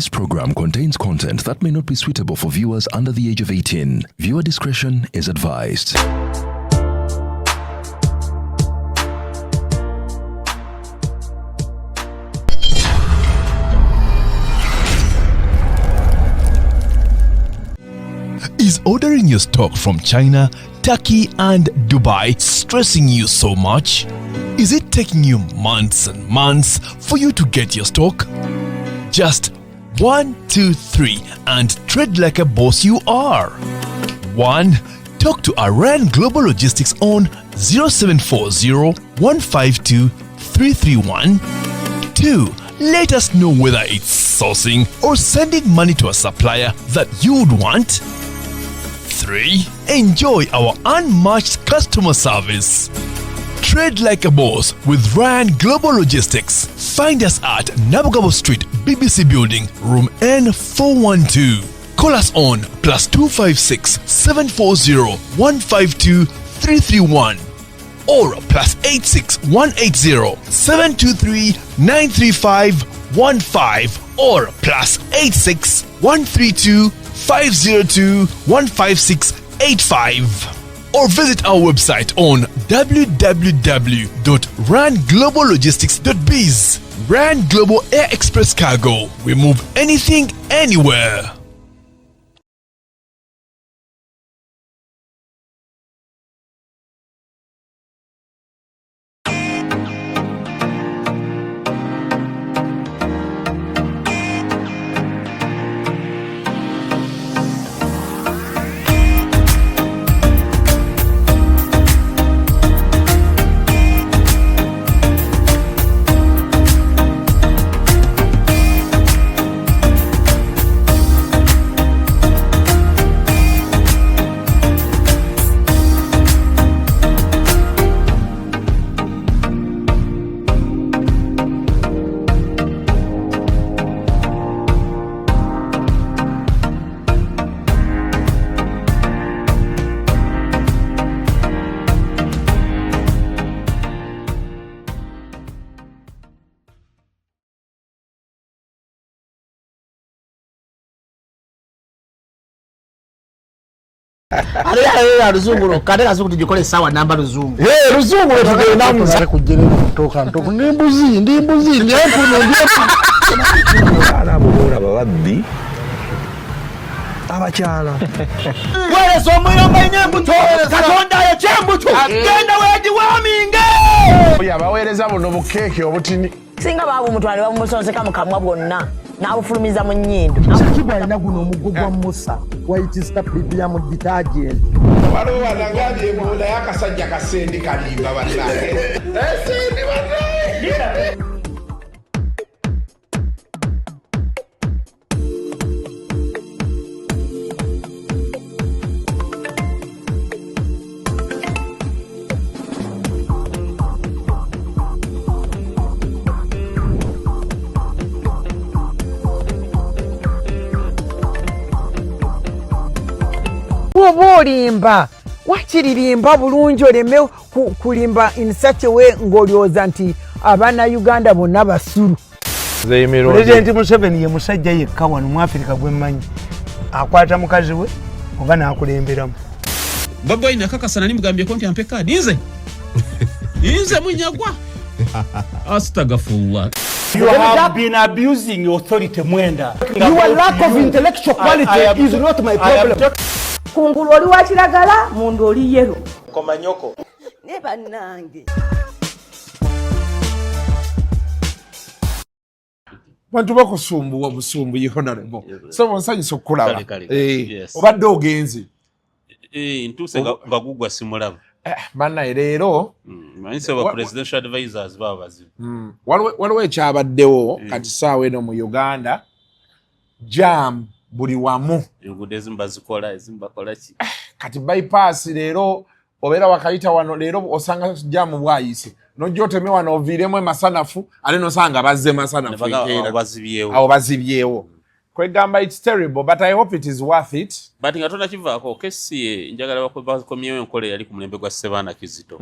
This program contains content that may not be suitable for viewers under the age of 18. Viewer discretion is advised. Is ordering your stock from China, Turkey, and Dubai stressing you so much? Is it taking you months and months for you to get your stock? Just 1, 2, 3 and trade like a boss you are. 1. Talk to Iran Global Logistics on 0740 152 331. 2. Let us know whether it's sourcing or sending money to a supplier that you would want. 3. Enjoy our unmatched customer service. Trade like a boss with Ryan Global Logistics. Find us at Nabugabo Street, BBC Building, Room N412. Call us on +256 740 152 331 or +86 180 723 935 15 or +86 132 502 156 85 or visit our website on www.rangloballogistics.biz. Rand Global Air Express Cargo. We move anything, anywhere. Ate luzungu lwokka, ate kazungu tugikole essaawa namba luzungu. Luzungu lwe tugendamu. Kujjerera ntoka ndi mbuzi, ndi mbuzi, ndi empuno, ndi empuno. Abaana abo boolaba babbi abakyala. Weereza omuliro mbalina embuto, Katonda ayokya embuto, genda weegiwaaminge. Oyo abaweereza buno bukeeke obutini. Singa baabumutwala ne babumusonseka mu kamwa bwonna n'abufulumiza mu nnyindo. Shakibu alina guno omuggo gwa Musa, White Star Premium Detergent. Waliwo wanagambye mbu naye akasajja kasendi kalimba bannange. Esendi bannange. Bw'oba olimba wakiririmba bulungi, oleme kulimba in such a way ng'olowooza nti Abannayuganda bonna basiru. Pulezidenti Museveni ye musajja yekka wano mu Afirika gwe mmanyi akwata mukazi we oba n'akulemberamu. Bobi Wine akakasa nali mugambyeko nti ampe kaadi nze. Nze munyagwa. Astagfirullah. You have been abusing authority, Mwenda. Your lack of intellectual quality is not my problem. Kungulu oli wa kiragala, munda oli yellow. Komanyoko. Ne bannange. Bantu bakusumbuwa busumbuyi honorable. So nsanyusa okukulaba. Yes. Obadde ogenze. Ntuuse nga gugwa simulaba. Bannaye leero. Manyi sebo presidential advisors baba bazibu. Waliwo ekyabaddewo kati ssaawa eno mu Uganda. Jam buli wamu. Enguudo ezimu bazikola, ezimu bakola ki? Kati bypass leero obeera wakayita wano leero osanga jam bwayise. Nojja oteme wano oviiremu emasanafu ate nosanga bazze masanafu enkeera. Awo bazibyewo. Awo bazibyewo. Kwegamba it's terrible but I hope it is worth it. But nga tonakivaako KCCA njagala bakomyewo enkola eyali ku mulembe gwa Ssebaana Kizito.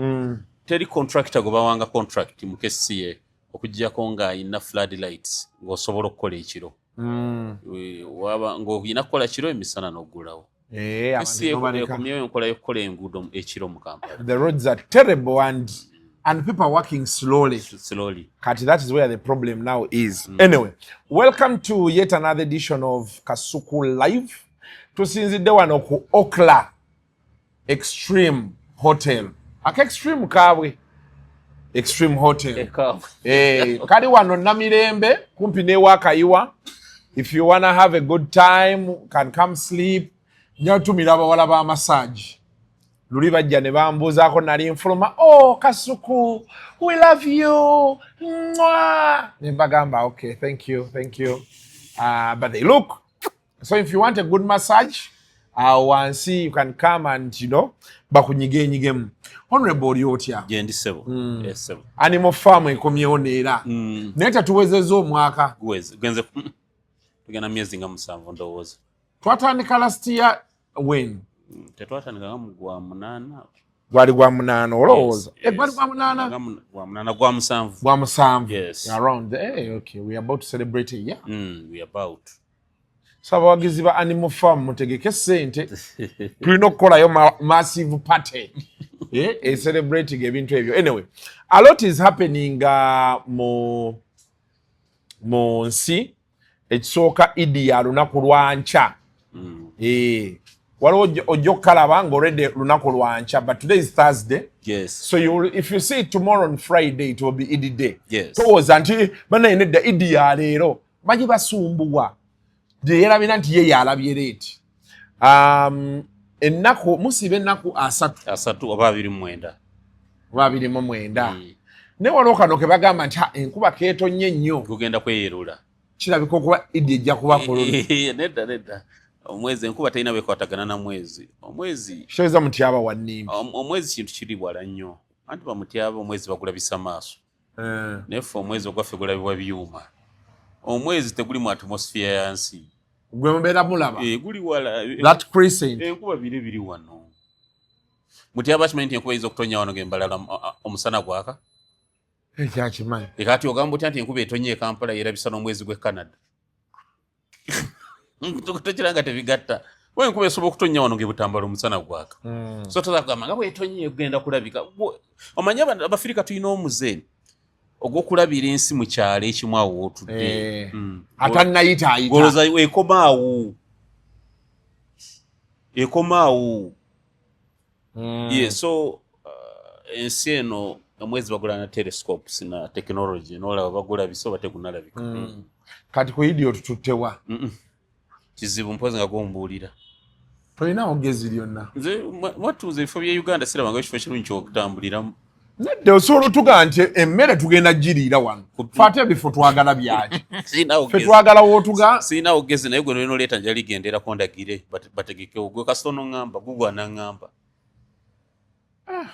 Teri contractor gwe bawanga contract mu KCCA okuggyako ng'ayina floodlights ng'osobola okukola ekiro. Waba ng'olina kukola kiro, emisana n'oggulawo. Eh, abantu nobaleka. Ekomyewo enkola y'okukola enguudo ekiro mu Kampala. The roads are terrible and people are working slowly. Slowly. Kati that is where the problem now is. Anyway, welcome to yet another edition of Kasuku Live. Tusinzidde wano ku Okla Extreme Hotel. Aka Extreme kaabwe. Extreme Hotel. Eh, kali wano Namirembe kumpi ne Wakayiwa. If you wanna have a good time, can come sleep. Nyatumira abawala ba massage. Luli bajja ne bambuuzaako, nali nfuluma, "Oh Kasuku, we love you. Mwah." Ne mbagamba, "Okay, thank you, thank you." But they look. So if you want a good massage, wansi you can come and bakunyigenyigemu. Honorable, oli otya? Gyendi, ssebo. Yes, ssebo. Animal Farm ekomyewo neera. Naye tetuwezezza omwaka. Guweze genze tugenda myezi nga 7 ndowooza. Twatandika last year when? Tetwatandika nga mu gwa 8. Gwali gwa 8 olowooza? Yes. Eh, gwali gwa 8. Nga gwa 8, gwa 7. Gwa 7. Yes. Around there. Hey, okay, we are about to celebrate a year. We about. So abawagizi ba Animal Farm, mutegeke sente, tulina okukolayo massive party, eh, celebrating ebintu ebyo. Anyway, a lot is happening mu nsi. Ekisooka, Idi ya lunaku lwankya. Eh, waliwo ojja okukalaba ng'olwedde lunaku lwankya, but today is Thursday. So you will, if you see it tomorrow on Friday, it will be Idi day. Towooza nti banaye nedda, Idi ya leero. Manyi basumbuwa gyeyerabira nti ye yalabye leeti. Ennaku musiiba ennaku 30. 30 oba 29. Oba 29. Naye waliwo kano ke bagamba nti, "Ha, enkuba keetonnye nnyo." Gugenda kweyerula. Kirabika okuba Idi ejja kuba kululu. Nedda, nedda, omwezi, enkuba terina bekwatagana na mwezi. Omwezi Kitegeeza mutyaba wa nnimbi. Omwezi kintu kiri wala nnyo. Anti bamutyaba omwezi bagulabisa maaso. Naye ffe omwezi ogwaffe gulabibwa byuma. Omwezi teguli mu atmosphere ya nsi. Gwe mubeera mulaba. Eh, guli wala. That crescent. Enkuba biri biri wano. Mutyaba kimanyi nti enkuba eyinza okutonya wano ngembalala omusana gwaka? Ekyakimanyi. Kati ogamba otya nti enkuba etonye e Kampala yerabisa n'omwezi gw'e Canada? Tokira nga tebigatta. Wa enkuba esobola okutonya wano ngebutambala omusana gwaka. So toza kugamba nga bwetonye egenda kulabika. Omanyi Abafirika tulina omuze ogw'okulabira ensi mu kyalo ekimu awo wootudde. Eh, atannayita ayita. Goloza ekomaawo, ekomaawo. Yeah, so ensi eno omwezi bagula na telescopes na technology, nolaba bagulabisa oba tegunalabika. Kati ku Idi otututtewa? Kizibu, mpozi nga gombuulira. Tolinawo gezi lyonna? Nze watuuza ebifo bye Uganda sirabanga ekifo kirungi kyokutambuliramu. Nedda, osobola otugaa nti emmere tugenda giriira wano, fe ate ebifo twagala byaki? Sirinawo Fe gezi. twagala wootuga. Sirinawo gezi, naye gwe noleeta nja ligenderako ndagire bategekewo. Gwe kasita onoŋŋamba, gugwa naŋŋamba.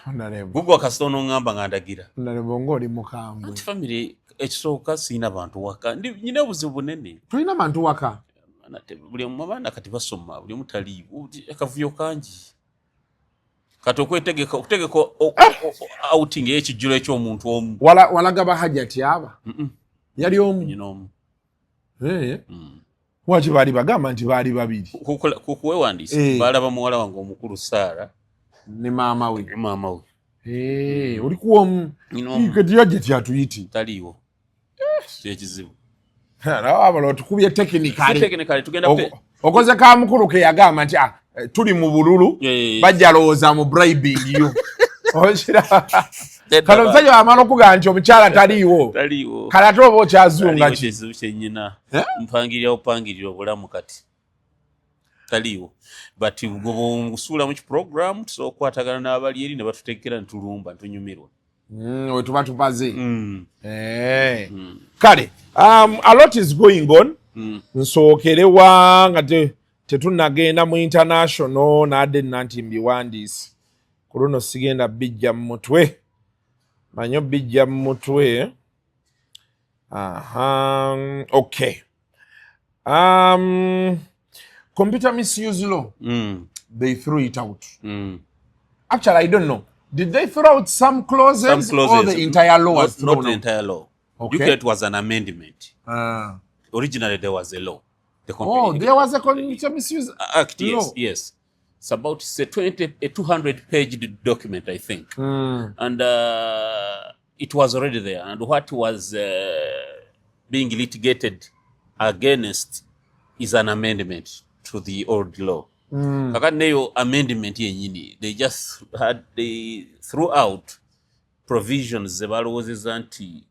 Honorable. Gugwa kasita onoŋŋamba nga ndagira. Honorable, ng'oli mukambwe. Anti family, ekisooka siina bantu waka. Nyina obuzibu bunene. Tulina bantu waka? Buli omu, abaana kati basoma, buli omu taliiwo, akavuyo kangi. Kati okwetegeka, okutegeka outing ey'ekijjulo eky'omuntu omu. Walagaba Hajati aba yali omu? Nyina omu. Eh. Waki baali bagamba nti baali babiri? Kuwewandiisa? Eh. Balaba muwala wange omukulu Saara. Ne maama we. Ne maama we. Eh, oli kuwomu. Nyina omu. Kati Hajati atuyiti? Taliiwo, kyekizibu. Abala otukubye technically. Si technically, tugenda Okoze ka mukulu ke yagamba nti, "Ah, eh, tuli mu bululu." Eh. Bajja lowooza mu bribing you. Okiraba? Nedda. Kano omusajja wamala okugamba nti omukyala taliiwo. Taliiwo. Kale ate oba okyazunga Taliiwo. ki? Kyekizibu kyenyina. Eh? Mpangirira opangirira obulamu, kati taliiwo, but gwe mu kiprogram tusobola okukwatagana n'abali eri ne batutegekera netulumba netunyumirwa. We tuba tupaze. Eh. Kale a lot is going on. Nsookerewa nga tetunnagenda mu international, n'adde nna nti mbiwandiise ku luno, sigenda bijja mu mutwe, manyi bijja mu mutwe. Aha, okay, computer misuse law, they threw it out. Actually, I don't know, did they throw out some clauses, Some clauses. or the entire law was Not thrown the out? entire law. Okay. Okay. It was an amendment. Ah. Originally there was a law. The Oh, there was a Computer Misuse Act, yes, law. Yes. It's about it's a 20, a 200 page document, I think. And it was already there. And what was being litigated against is an amendment to the old law. Kakati neyo amendment yenyini, they just had, they threw out provisions ze balowoozezza nti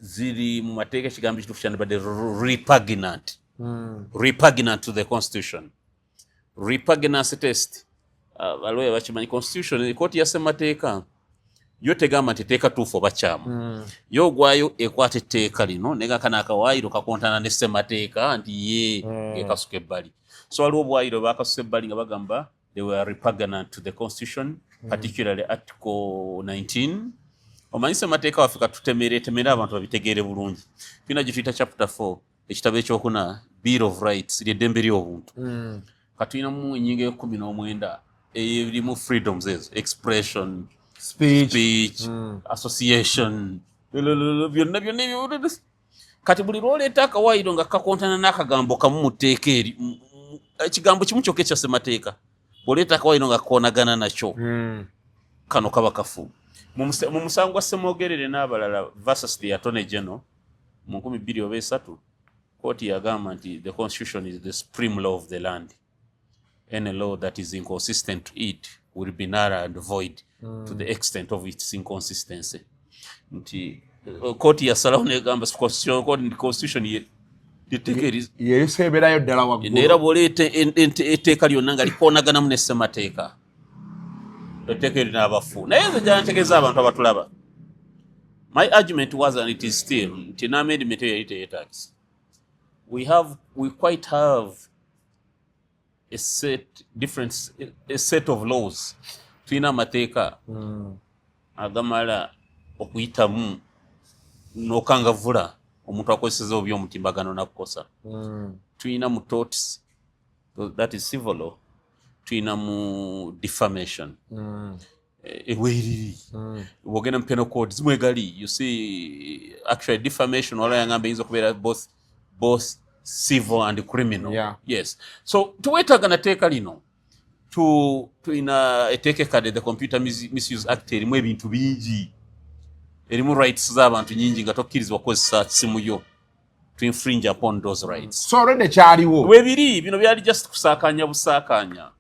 ziri mu mateeka, ekigambo ekituufu kyandibadde repugnant. Repugnant to the constitution. Repugnance test, balawyer bakimanyi, constitution, kooti ya ssemateeka yo tegamba nti etteeka tuufu oba kyamu. Yo ogwayo ekwata etteeka lino naye kano akawaayiro kakontana ne ssemateeka nti ye ekasuka ebbali. So waliwo obwayiro bakasusa ebbali nga bagamba they were repugnant to the constitution, particularly article 19. Omanyi ssemateeka waffe katutemere temere abantu babitegeere bulungi, tulina gye tuyita chapter 4, ekitabo ekyokuna, Bill of Rights, lyeddembe ly'obuntu. Katulinamu ennyingo e19 erimu freedoms ezo, expression, speech, speech, association, lolololo, byonna byonna ebyo. Kati buli lwoleeta akawaayiro nga kakontana n'akagambo kamu mu tteeka eri, ekigambo kimu kyokka ekya ssemateeka, bw'oleeta akawaayiro nga kakoonagana nakyo, kano kaba kafu. Mu musango gwa Ssemwogerere n'abalala versus the Attorney General mu 2003, kooti yagamba nti the constitution is the supreme law of the land. Any law that is inconsistent to it will be null and void to the extent of its inconsistency. Nti kooti yasalawo negamba constitution etteeka Yeriseeberayo ddala waggulu. Era bw'oleeta etteeka lyonna nga likoonaganamu ne ssemateeka, etteeka eryo n'abafu. Naye nze njagala ntegeeza abantu abatulaba, my argument was, and it is still, nti n'amendment eyo yali teyeetagisa. We quite have a set different, a set of laws. Tulina amateeka agamala okuyitamu n'okangavvula omuntu akozeseza obubi omutimbagano nakukosa. Tulina mu torts, that is civil law, tulina mu defamation eweeriri. Bwogenda mu penal code zimwegali, you see, actually defamation wala yangamba eyinza okubeera both civil and criminal. Yes, so tuwetaaga nateeka lino. Tulina etteeka ekkadde, the Computer Misuse Act, erimu ebintu bingi, erimu rights z'abantu nyingi nga tokkirizibwa kukozesa simu yo to infringe upon those rights. So already kyaliwo. Webiri bino byali just kusaakanya busaakanya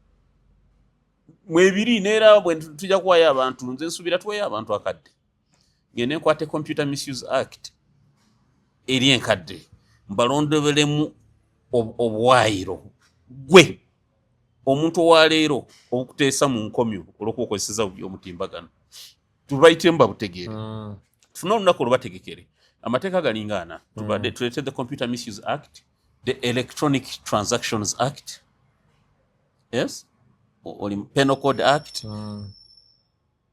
mwebiri. Neera bwe tujja kuwayo abantu, nze nsuubira tuwayo abantu akadde, ngende nkwate Computer Misuse Act eri enkadde, mbalondoberemu obuwaayiro gwe omuntu owaleero obukuteesa mu nkomyo olw'okukozeseza bubi omutimbagano, tubayitemu babutegeere. Tufune olunaku olubategekere amateeka galinga ana. Tubadde tuleete the Computer Misuse Act, the Electronic Transactions Act, yes, oli Penal Code Act,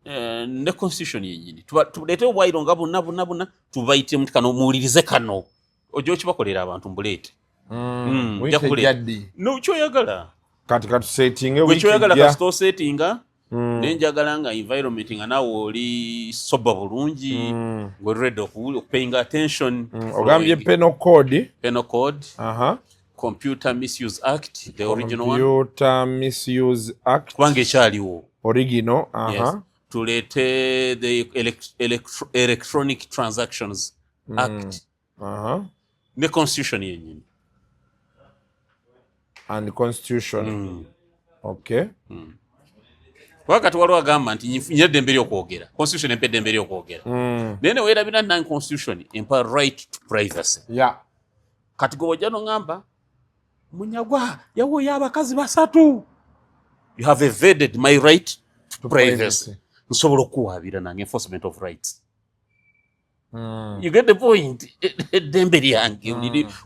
ne constitution yenyini. Tuleete obwayiro nga bonna bonna bonna, tubayitemu nti kano muwulirize, kano ojja okibakolera abantu mbuleete. Wiiki nja kuleeta. ejja ddi? No, kyoyagala. Kati katusetinge Gwe wiiki kyoyagala. ejja. Kasita osetinga, naye njagala nga environment nga naawe oli sober bulungi, ng'oli ready okupaying attention. Ogambye penal code. Penal Code, Computer Misuse Act, the original one. Computer Misuse Act. Kubanga ekyaliwo. Original. Yes. Tuleete the Electronic Transactions Act ne constitution yenyini. And constitution, okay. Kuba kati waliwo agamba nti nyina eddembe ly'okwogera, constitution empa eddembe ly'okwogera, naye neweerabira nti nange constitution empa right to privacy. Kati gwe bwojja noŋŋamba Munyagwa yawooyo abakazi basatu, you have evaded my right to privacy. Privacy. Nsobola okuwaabira nange, enforcement of rights. You get the point? Eddembe lyange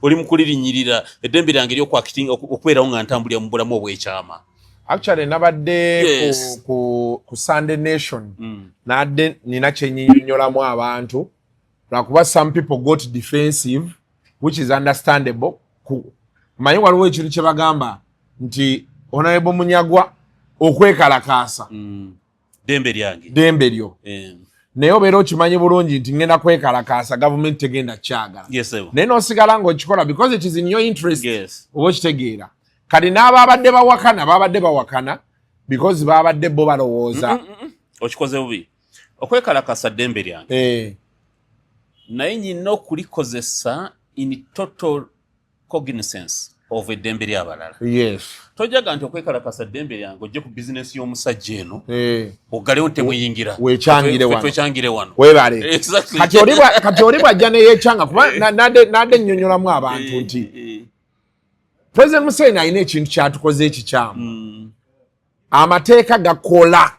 oli mu kulirinyirira, eddembe lyange eryokwakitinga okubeerawo nga ntambulira mu bulamu obw'ekyama. Actually nabadde ku Sunday Nation, nadde nina kyenyinyonnyolamu abantu, lwakuba some people got defensive, which is understandable. Manyi waliwo ekintu kye bagamba nti Honorable Munyagwa okwekalakaasa Ddembe lyange. Ddembe lyo. Naye obeera okimanyi bulungi nti ngenda kwekalakaasa, gavumenti tegenda kyagala, Yes, sir. naye n'osigala ng'okikola because it is in your interest. Yes. Oba okitegeera? Kati n'abaabadde bawakana, baabadde bawakana because baabadde bo balowooza Okikoze bubi. Okwekalakasa ddembe lyange, naye nyina okulikozesa in total cognizance of eddembe ly'abalala. Tojaga nti okwekalakasa ddembe lyange, ojje ku bizinesi y'omusajja eno, oggalewo ntemuyingira. Wekyangire wano. Twekyangire wano. Weebale. Exactly. Kati oli bw'ajja neyekyanga, kuba nadde nnyonnyolamu abantu nti President Museveni alina ekintu kyatukoze ekikyamu. Amateeka gakola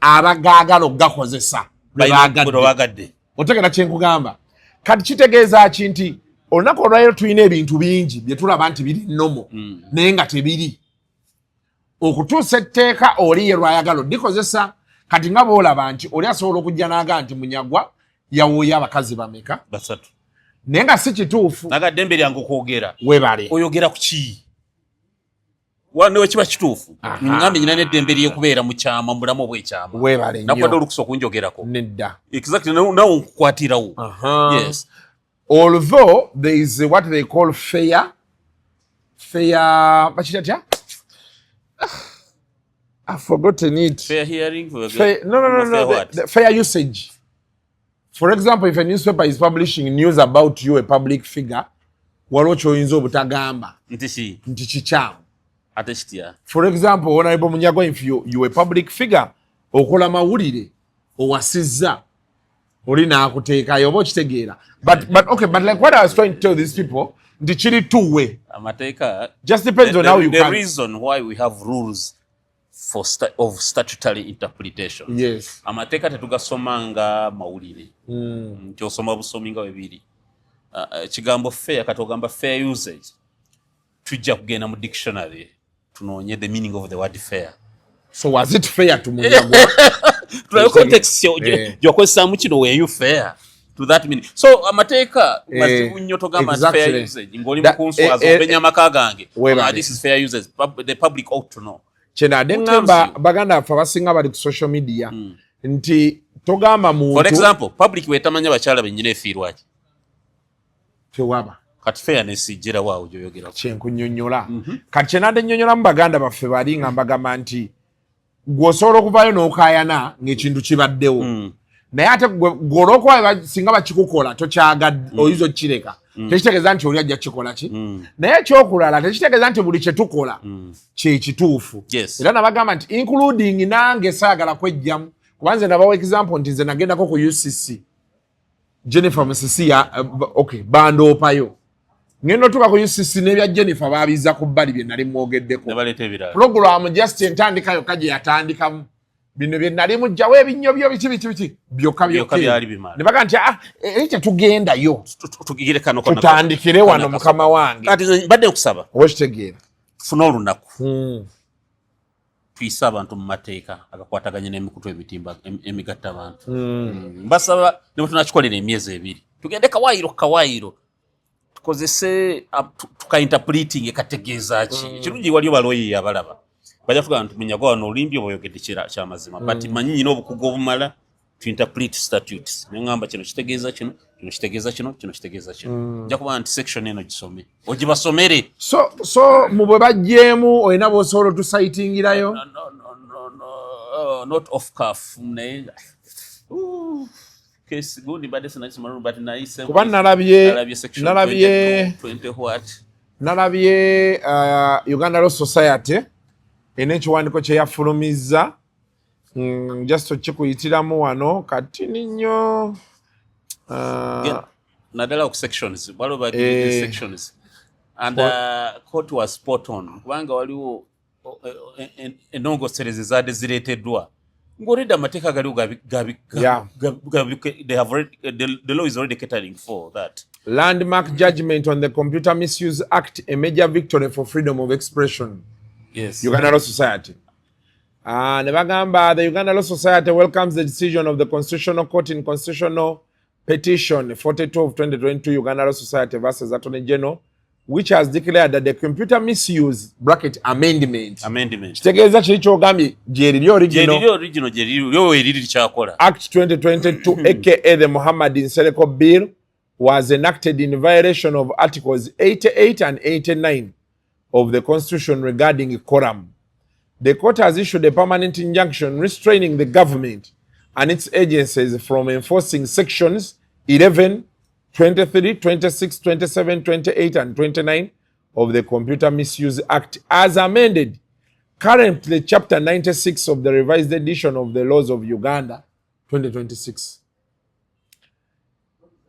abagaagala okugakozesa lwe Balina- baagadde. lwe baagadde. Otegera kyenkugamba? Kati kitegeeza ki? Nti olunaku olwaliro tulina ebintu bingi bye tulaba nti biri normal, naye nga tebiri, okutuusa etteeka oli ye lwayagala odikozesa. Kati nga boolaba nti oli asobola okujja n'agaa nti Munyagwa yawooye abakazi bameka? Basatu. Naye nga si kituufu. Naga ddembe lyange okwogera. Webale. Oyogera ku ki? Newe kiba kituufu, ngambe nyina n'eddembe lyekubeera mu kyama, mu bulamu obw'ekyama. Webale nnyo. Nakwadde olukusa okunjogerako? Nedda. Exactly, nawe nkukwatirawo. Yes. Although there is what they call fair, bakita tya? I've forgotten it. Fair hearing. Fair, no, Fair no, what? the fair usage. For example, if a newspaper is publishing news about you, a public figure, waliwo kyoyinza obutagamba. Nti ki? Nti kikyamu. Ate kitya? For example, Honorable Munyagwa, if you a public figure, okola mawulire, owasizza oli n'akuteekayo, oba okitegeera? But okay, but like what I was trying to tell these people nti kiri two-way. Amateeka Just depends on how you the can reason why we have rules for of statutory interpretation. Amateeka tetugasoma nga mawulire, nti osoma busomi nga bwebiri. Ekigambo fair, kati ogamba fair usage, tujja kugenda mu dictionary tunoonye the meaning of the word "fair". So was it fair to Munyagwa? Tulabe context gyokozesaamu kino. Were you fair to that meaning? So amateeka mazibu nnyo. Togamba nti fair usage ng'oli mukunswaza, omenya amaka gange. Webale. Ah, this is fair usage. The public ought to know. Kyenadde Who tells ŋŋamba you? baganda baffe abasinga bali ku social media nti togamba muntu. For example, public wetamanya bakyala bennyina efiirwaki? Tewaba. Kati fairness ijjirawo awo gyoyogerako. Kyenkunyonnyola kati, kyenadde nnyonnyolamu baganda baffe bali nga mbagamba nti gwe osobola okuvaayo n'okaayana ng'ekintu kibaddewo, naye ate gwe olw'okuba singa bakikukola tokyagadde, oyinza okukireka. Tekitegeeza nti oli ajja kukikola ki. Naye ekyokulala, tekitegeeza nti buli kyetukola kyekituufu. Era nabagamba nti including nange saagala kwejjamu, kuba nze nabawa example nti nze nagendako ku UCC, Jennifer Musisi ya, okay, bandoopayo, ngenda otuuka ku UCC n'ebya Jennifer baabiza ku bbali bye nali mwogeddeko. Ne baleeta ebirala. Pulogulaamu just entandika yokka gye yatandikamu, bino bye nali mujjawo, ebinnyo byo biki biki biki byokka. Byokka byali bimala. Ne bagaa nti, "Ah, eri tetugendayo." Tugire kano kano. Tutandikire wano, mukama wange. Kati nze mbadde nkusaba, Oba okitegeera? tufune olunaku tuyise abantu mu mateeka agakwataganye n'emikutu emitimba emigatta abantu. Mbasaba ne bwe tunakikolera emyezi 2, tugende kawaayiro kawaayiro, tukozese tukainterpreting kategeeza ki. Ekirungi waliyo balooyi abalaba bajja tugamba nti, "Munyagwa, wano olimbye oba oyogedde kyamazima." But manyi nyina obukugu obumala to interpret statutes, neŋŋamba kino kitegeeza kino, kino kitegeeza kino, kino kitegeeza kino. Nja kuba nti section eno gisome, ogibasomere. So mu bwe bajjeemu olina bw'osobola otusayitingirayo? No, not off cuff, naye ooh, case gundi mbadde sinakisoma, but nayise. Kuba nalabye nalabye section nalabye 22, 20 what. Nalabye Uganda Law Society erina ekiwandiiko kye yafulumizza. Just okikuyitiramu wano katini nnyo. Naddala ku sections waliwo sections and court was spot on, kubanga waliwo ennongosereza ezaadde zireeteddwa ng'olidde amateeka galiwo they have already, the law is already catering for that. Landmark judgment on the Computer Misuse Act, a major victory for freedom of expression. Uganda Law Society. Ne bagamba, the Uganda Law Society welcomes the decision of the Constitutional Court in Constitutional Petition 42 of 2022, Uganda Law Society versus Attorney General. which has declared that the Computer Misuse bracket Amendment Amendment. Kitegeeza kiri kyogambye gyeriri original. Gyeriri original, gyeriri yo eriri likyakola. Act 2022, aka the Muhammad Nsereko Bill, was enacted in violation of Articles 88 and 89 of the Constitution regarding quorum. The court has issued a permanent injunction restraining the government and its agencies from enforcing sections 11, 23, 26, 27, 28, and 29 of the Computer Misuse Act as amended. Currently, Chapter 96 of the revised edition of the Laws of Uganda, 2026.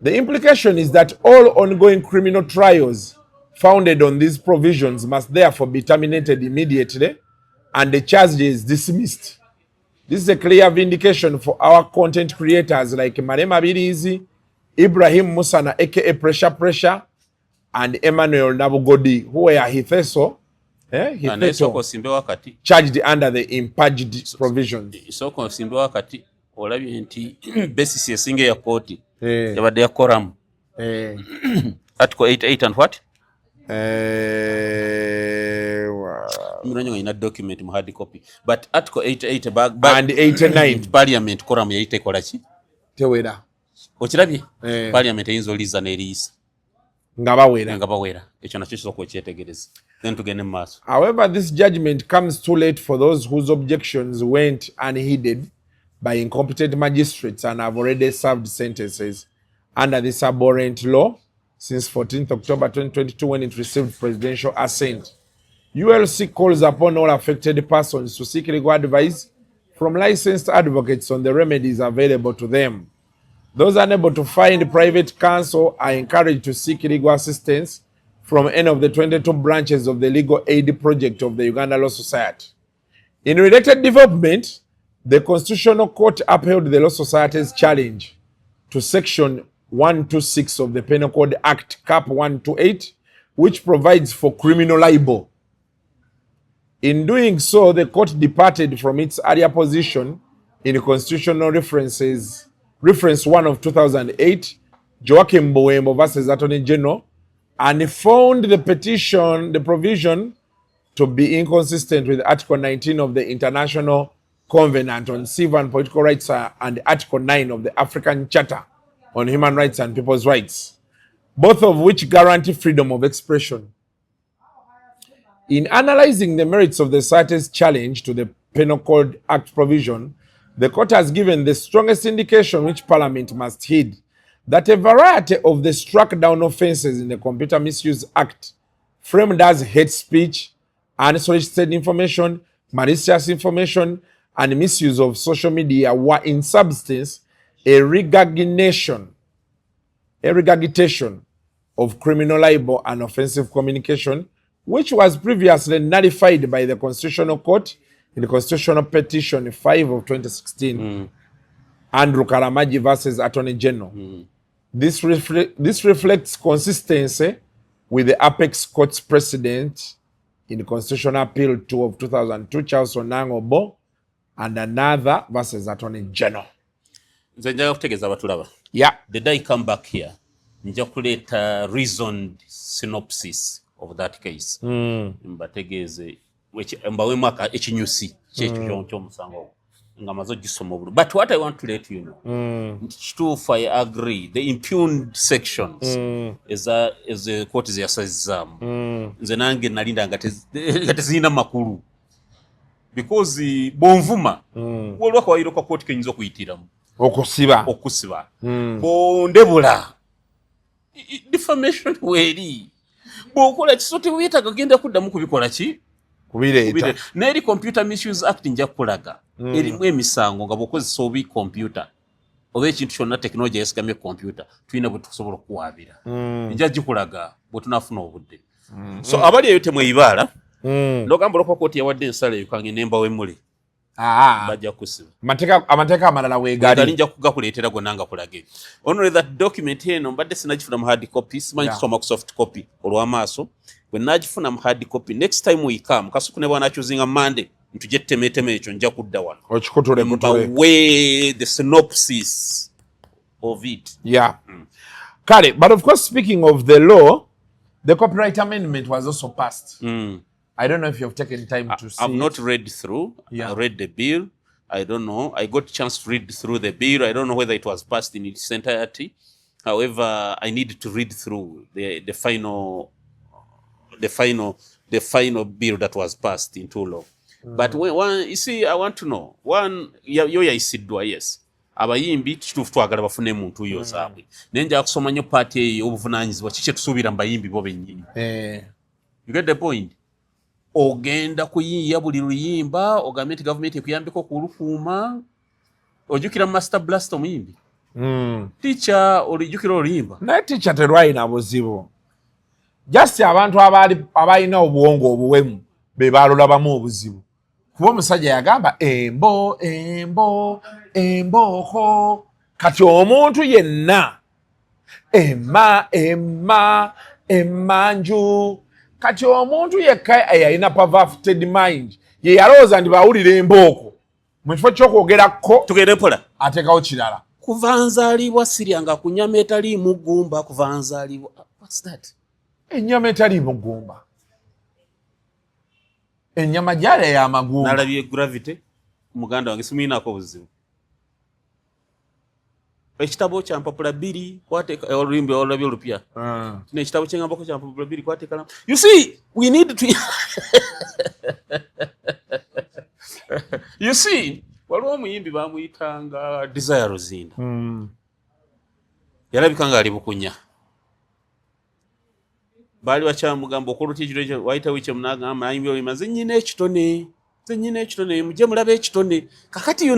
The implication is that all ongoing criminal trials founded on these provisions must therefore be terminated immediately and the charges dismissed. This is a clear vindication for our content creators like Male Mabirizi, Ibrahim Musana, aka Pressure Pressure, and Emmanuel Nabugodi, who were hitherto, Ah, naye sooka osimbewo akati. Charged under the impugned provisions. Sooka osimbewo akati. Olabye nti basis esinga eya kooti yabadde ya quorum, Article 88 and what? Miranya nga ina document mu hard copy, but Article 88 And 89. Parliament quorum yali tekola ki? Tewera. Okirabye? Eh. Parliament eyinza oliza n'eriyisa nga bawera. Nga bawera. Ekyo nakyo kisooka okyetegereza, then tugende mu maaso. However, this judgment comes too late for those whose objections went unheeded by incompetent magistrates and have already served sentences under this abhorrent law since 14th October 2022, when it received presidential assent. ULC calls upon all affected persons to seek legal advice from licensed advocates on the remedies available to them. Those unable to find private counsel are encouraged to seek legal assistance from any of the 22 branches of the Legal Aid Project of the Uganda Law Society. In related development, the Constitutional Court upheld the Law Society's challenge to Section 126 of the Penal Code Act, Cap 128, which provides for criminal libel. In doing so, the court departed from its earlier position in constitutional reference 1 of 2008, Joachim Buwembo versus Attorney General, and found the provision to be inconsistent with Article 19 of the International Covenant on Civil and Political Rights and Article 9 of the African Charter on Human Rights and People's Rights, both of which guarantee freedom of expression. In analyzing the merits of the Society's challenge to the Penal Code Act provision, the court has given the strongest indication, which Parliament must heed, that a variety of the struck down offences in the Computer Misuse Act, framed as hate speech, unsolicited information, malicious information, and misuse of social media, were in substance a regurgitation of criminal libel and offensive communication, which was previously nullified by the Constitutional Court in the Constitutional Petition 5 of 2016, Andrew Karamagi versus Attorney General. This reflects consistency with the Apex Court's precedent in the Constitutional Appeal 2 of 2002, Charles Onyango Obbo and another versus Attorney General. Nze njagala kutegeeza abatulaba, the day I come back here, nja kuleeta reasoned synopsis of that case, mbategeeze mbawemu ekinyusi kyekyo ky'omusango ogwo nga maze ogisoma obulungi. But what I want to let you know nti kituufu, I agree, the impugned sections eza ezekooti zeyasazizaamu, nze nange nalinda nga tezirina makulu, because bwonvuma, waliwo akawayiro ka kooti kenyinza okuyitiramu okusiba. Okusiba. Bwondebula, defamation weeri. Bw'okola kiso, teweetaaga genda kuddamu kubikola ki? Kubireeta. Kubireeta. N'eri Computer Misuse Act, nja kukulaga, erimu emisango nga bw'okozesa obi computer oba ekintu kyonna tekinologi yesigamye computer, tulina bwe tusobola okuwaabira. Nja gikulaga bwe tunaafuna obudde. So abali eyo temweyibaala nogamba olwokuba kooti yawadde ensala eyo, kange nembawemule. Ah. Bajja kusiba. Amateeka amalala gali weegali. Nja kugakuleetera gonna nga kulage. Only that document eno mbadde sinagifuna mu hard copy, simanyi kusoma ku soft copy olw'amaaso. Bwe nagifuna mu hard copy, next time we come, Kasuku ne bwanakyuzinga Monday ntujje tutemeeteme ekyo, nja kudda wano okikutule kutule. Mbawe the synopsis of it. Yeah. Kale, but of course, speaking of the law, The copyright amendment was also passed. I don't know if you've taken time to see I've it. Not read through. I read the bill. I don't know. I got chance to read through the bill. I don't know whether it was passed in its entirety. However, I need to read through the final bill that was passed into law. But when, one, you see, I want to know. One, yo yayisiddwa, yes. Abayimbi kituufu twagala bafune mu ntuuyo zaabwe, naye njagala kusoma nnyo part eyo ey'obuvunaanyizibwa. Kiki kyetusuubira mu bayimbi bo bennyini? You get the point? Ogenda kuyiiya buli luyimba ogambe nti gavumenti ekuyambeko okulukuuma. Ojjukira Master Blast, omuyimbi Teacher, olijjukira oluyimba? Naye Teacher terwalina buzibu, just abantu abaali abalina obwongo obuwemu be baalulabamu obuzibu, kuba omusajja yagamba embo embo embooko. Kati omuntu yenna emma emma emmanju, kati omuntu yekka eyalina perverted mind ye yalowooza nti bawulira embooko mu kifo ky'okwogerako. Tugende mpola. Ateekawo kirala. Kuva nzaalibwa siryanga ku nnyama etaliimu ggumba, kuva nzaalibwa. What's that? Ennyama etaliimu ggumba, ennyama gyali ey'amagumba. Nalabye Gravity, muganda wange, simuyinaako buzibu. Ekitabo kya mpapula bbiri kwateeka oluyimba olulabye olupya. Kino ekitabo kyengambako kya mpapula bbiri kwateekala. You see, we need to, you see, waliwo omuyimbi bamuyitanga Desire Luzinda. Yalabika nga ali bukunya, baali bakyamugamba okola otya ekiro ekyo, wayitawo ekyemunagamba nayimbi oluyimba, nze nyina ekitone, nze nyina ekitone, mujje mulabe ekitone. Kakati you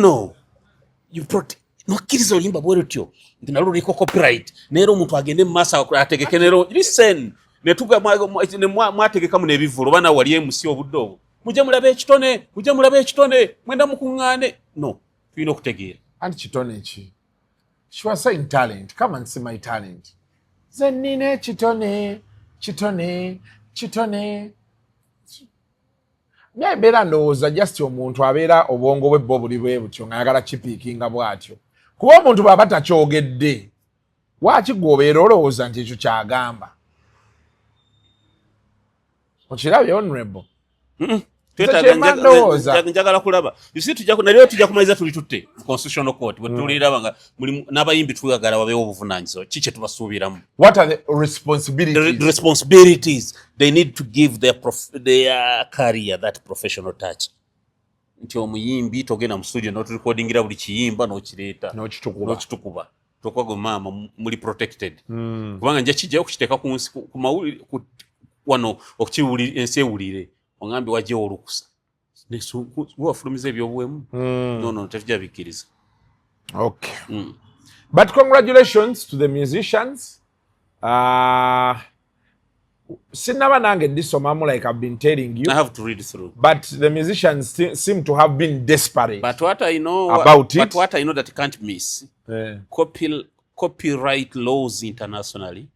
nokkiriza oluyimba bwe lutyo nti nalwo luliko copyright, naye era omuntu agende mu maaso ategeke nero, listen, mwategekamu n'ebivvulu oba nawe wali emusi obudde obwo, mujje mulabe ekitone, mujje mulabe ekitone, mwenda mukuŋŋaane. No, tulina okutegeera. Anti kitone ki? She was saying talent, come and see my talent, nze nina ekitone, kitone, kitone. Naye mbeera ndowooza just omuntu abeera obwongo bwe bwo buli bwe butyo ng'ayagala kipiikinga bw'atyo, kuba omuntu bw'aba takyogedde, waaki gwe obeera olowooza nti ekyo kyagamba? Okirabye, honorable? Njagala kulaba. You see, nalyo tujja kumaliza tuli tutte mu Constitutional Court bwe tuliraba nga mulimu n'abayimbi twagala wabeewo obuvunaanyizibwa. Ki kye tubasuubiramu? What are the responsibilities? The responsibilities they need to give their career that professional touch, nti omuyimbi togenda mu studio n'oturekodingira buli kiyimba n'okireeta. N'okitukuba. N'okitukuba. Tokwago maama muli protected, kubanga nja kijjayo okukiteeka ku nsi ku mawulire wano okukiwulira, ensi ewulire oŋambye wajjewo olukusa wafulumiza ebyobuwemu. No, tetujja bikkiriza. Okay. But congratulations to the musicians. Sinaba nange ndisomamu, like I've been telling you. I have to read through. But the musicians seem to have been desperate But what I know about it. But what I know that can't miss, copyright laws internationally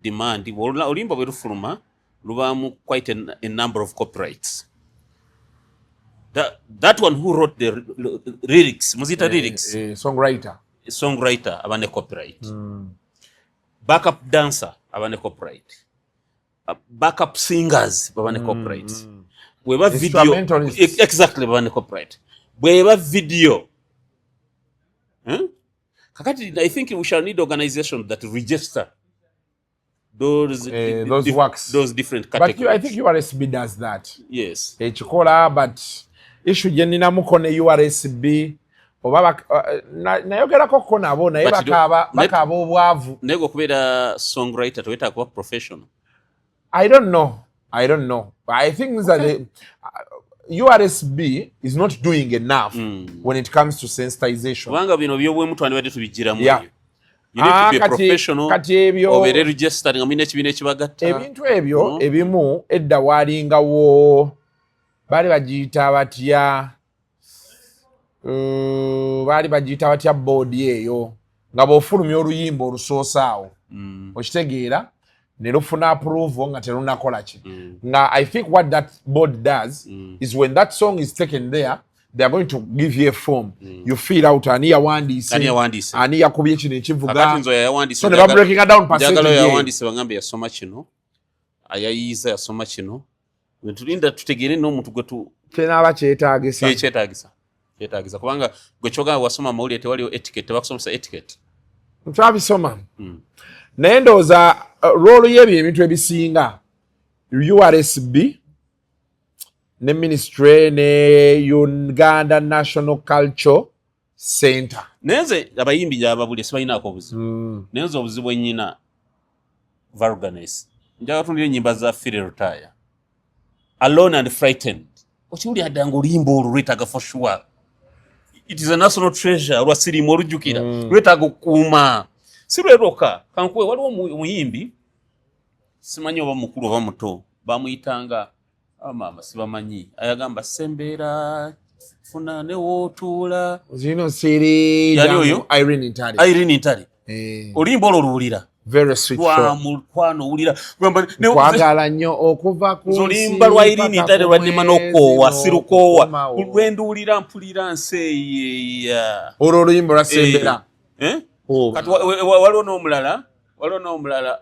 demand oluyimba bwe lufuluma lubaamu quite a number of copyrights. That one who wrote the lyrics, muzita lyrics, songwriter. Songwriter aba ne copyright, backup dancer aba ne copyright, backup singers baba ne copyright, bweba video Instrumentalists. Exactly, baba ne copyright bweba video. Kakati I think we shall need organization that register those Those works. Those different But categories. you, I think URSB does that. Yes. Ekikola, but issue gye nninamuko ne URSB oba nayogerako ko nabo, naye But bakaaba, bakaaba obwavu. Naye gwe okubeera songwriter tewetaaga kuba professional. I don't know. I don't know. But I think that URSB is not doing enough when it comes to sensitization. Kubanga bino byobwemu twandibadde tubigiramu. Yeah. Eyo. You need to Ah, be a professional, kati ebyo obeere registered nga mulina ekibiina ekibagatta. Ebintu ebyo ebimu edda walingawo, baali bagiyita batya? Baali bagiyita batya board eyo nga bw'ofulumya oluyimba olusoose awo, okitegeera, ne lufuna approval nga terunakola ki, nga I think what that board does is when that song is taken there, they are going to give you a form, you fill out ani yawandiise, Ani yawandiise. ani yakubye kino ekivuga. Kakati nze oyo yawandiise So ne ba breaking down njagala percentage oyo eyo. yawandiise bagambe yasoma kino. Ayayiiza yasoma kino. Tulinda tutegeere n'omuntu gwe tu Kyenaaba kyetaagisa. Kyetaagisa, kyetaagisa, kubanga gwe kyogamba wasoma amawulire, tewaliwo etiquette, tebakusomesa etiquette. Twabisoma, naye ndowooza role y'ebyo ebintu ebisinga URSB ne ministry ne Uganda National Culture Center. Naye nze abayimbi gyababulye sibalinaako obuzibu, naye nze obuzibu ennyina vulgarness. Njagala tundira ennyimba za Philly Lutaaya, "Alone and Frightened". Okiwulira dda nga oluyimba olwo lwetaaga, for sure it is a national treasure. Olwa sirimu olujjukira, lwetaaga okukuuma, si lwe lwokka. Kankuwe, waliwo omuyimbi, simanyi oba mukulu oba muto, bamuyitanga amaama sibamanyi, ayagamba sembeera funa newootuula. Zino siri. Yali oyo? Irene Ntale. Irene Ntale. Eh. Oluyimba olwo oluwulira Very sweet lwa song. Mukwano owulira. Kwagala nnyo okuva ku nsi Oluyimba lwa Irene paka Ntale ku lwannema mwezi n'okoowa, sirukoowa. n'okukomawo. Lwenduwulira mpulira nsi eyeya. Olwo oluyimba olwasembera. Eh? Kati waliwo n'omulala, waliwo n'omulala,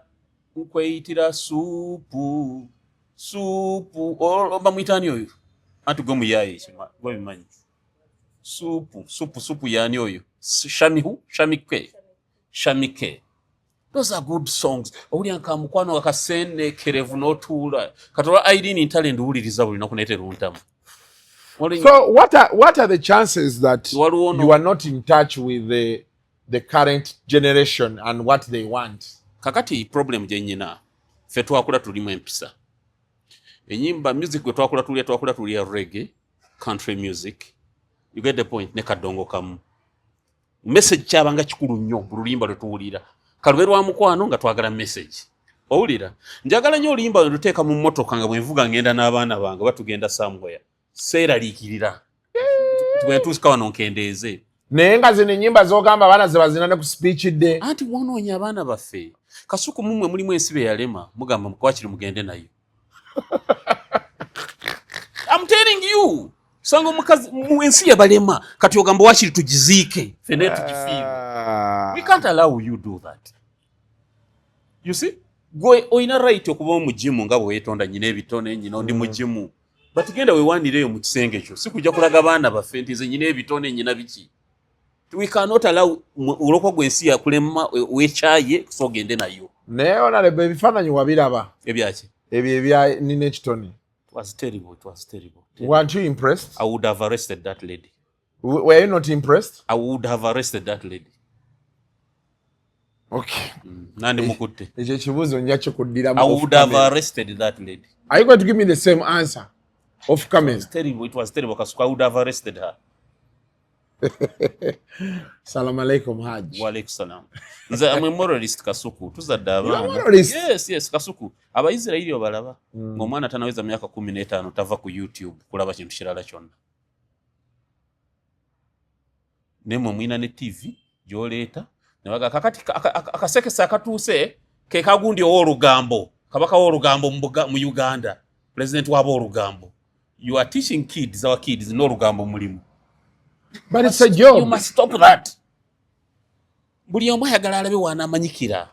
nkweyitira suupu suupu. Bamuyita ani oyo? Anti gwe muyaye ekyo gwe bimanyi. Suupu suupu suupu, yaani oyo? Shamihu, Shamike, Shamike. Those are good songs. Owulira nka mukwano akasenekerevu n'otuula. Kati olwa Irene Ntale nduwuliriza buli lunaku naye teruntamu. So what are the chances that Waliwo you are not in touch with the current generation and what they want? Kakati problem gye nnyina, ffe twakula tulimu empisa. Enyimba, music gwe twakula tulya, twakula tulya reggae, country music, you get the point, ne kadongo kamu. Message kyabanga kikulu nnyo. Buli luyimba lwe tuwulira, kalube lwa mukwano, nga twagala message. Owulira njagala nnyo oluyimba lwe luteeka mu mmotoka nga bwenvuga ngenda n'abaana bange oba tugenda somewhere, seeraliikirira bwentuusika wano nkendeeze. Naye nga zino ennyimba z'ogamba abaana ze bazina ne ku speech day. Anti mwonoonye abaana baffe, Kasuku. Mumwe mulimu ensi be yalema, mugamba kwakiri mugende nayo. I'm telling you, sanga omukazi mu ensi yabalema, kati ogamba wakiri tugiziike fene tugifiirwe. We can't allow you do that. You see, gwe olina right okuba omujimu nga bwe weetonda, nyina ebitone, nyina ondi mujimu, but genda weewanireeyo mu kisenge kyo, si kujja kulaga baana baffe nti nze nyina ebitone, nyina biki. We cannot allow olwokuba gwe ensi yakulema wekyaye, so ogende nayo. Naye honorable, ebifaananyi wabiraba? Ebyaki? Ebyo ebya nina ekitone. It was terrible. It was terrible. Weren't you impressed? I would have arrested that lady. Were you not impressed? I would have arrested that lady. Okay. Nandi mukutte. Ekyo ekibuuzo nja kikuddiramu I off would have camera. arrested that lady. Are you going to give me the same answer off camera? It was terrible. It was terrible, Kasuku. I would have arrested her. Salam alaikum, Hajj. Wa alaikum salam. Nze I'm a moralist, Kasuku. Tuzadde abaana. Moralist? Yes, Kasuku. Abaisirairi obalaba. Ng'omwana tanaweza myaka 15 tava ku YouTube kulaba kintu kirala kyonna. Naye mwe mulina ne TV gy'oleeta ne baga kakati akasekese akatuuse ke kagundi ow'olugambo, kabaka w'olugambo mu Uganda, president w'aboolugambo. You are teaching kids, our kids, n'olugambo mulimu. But it's a job. You must stop that. Buli omu ayagala alabe w'anaamanyikira.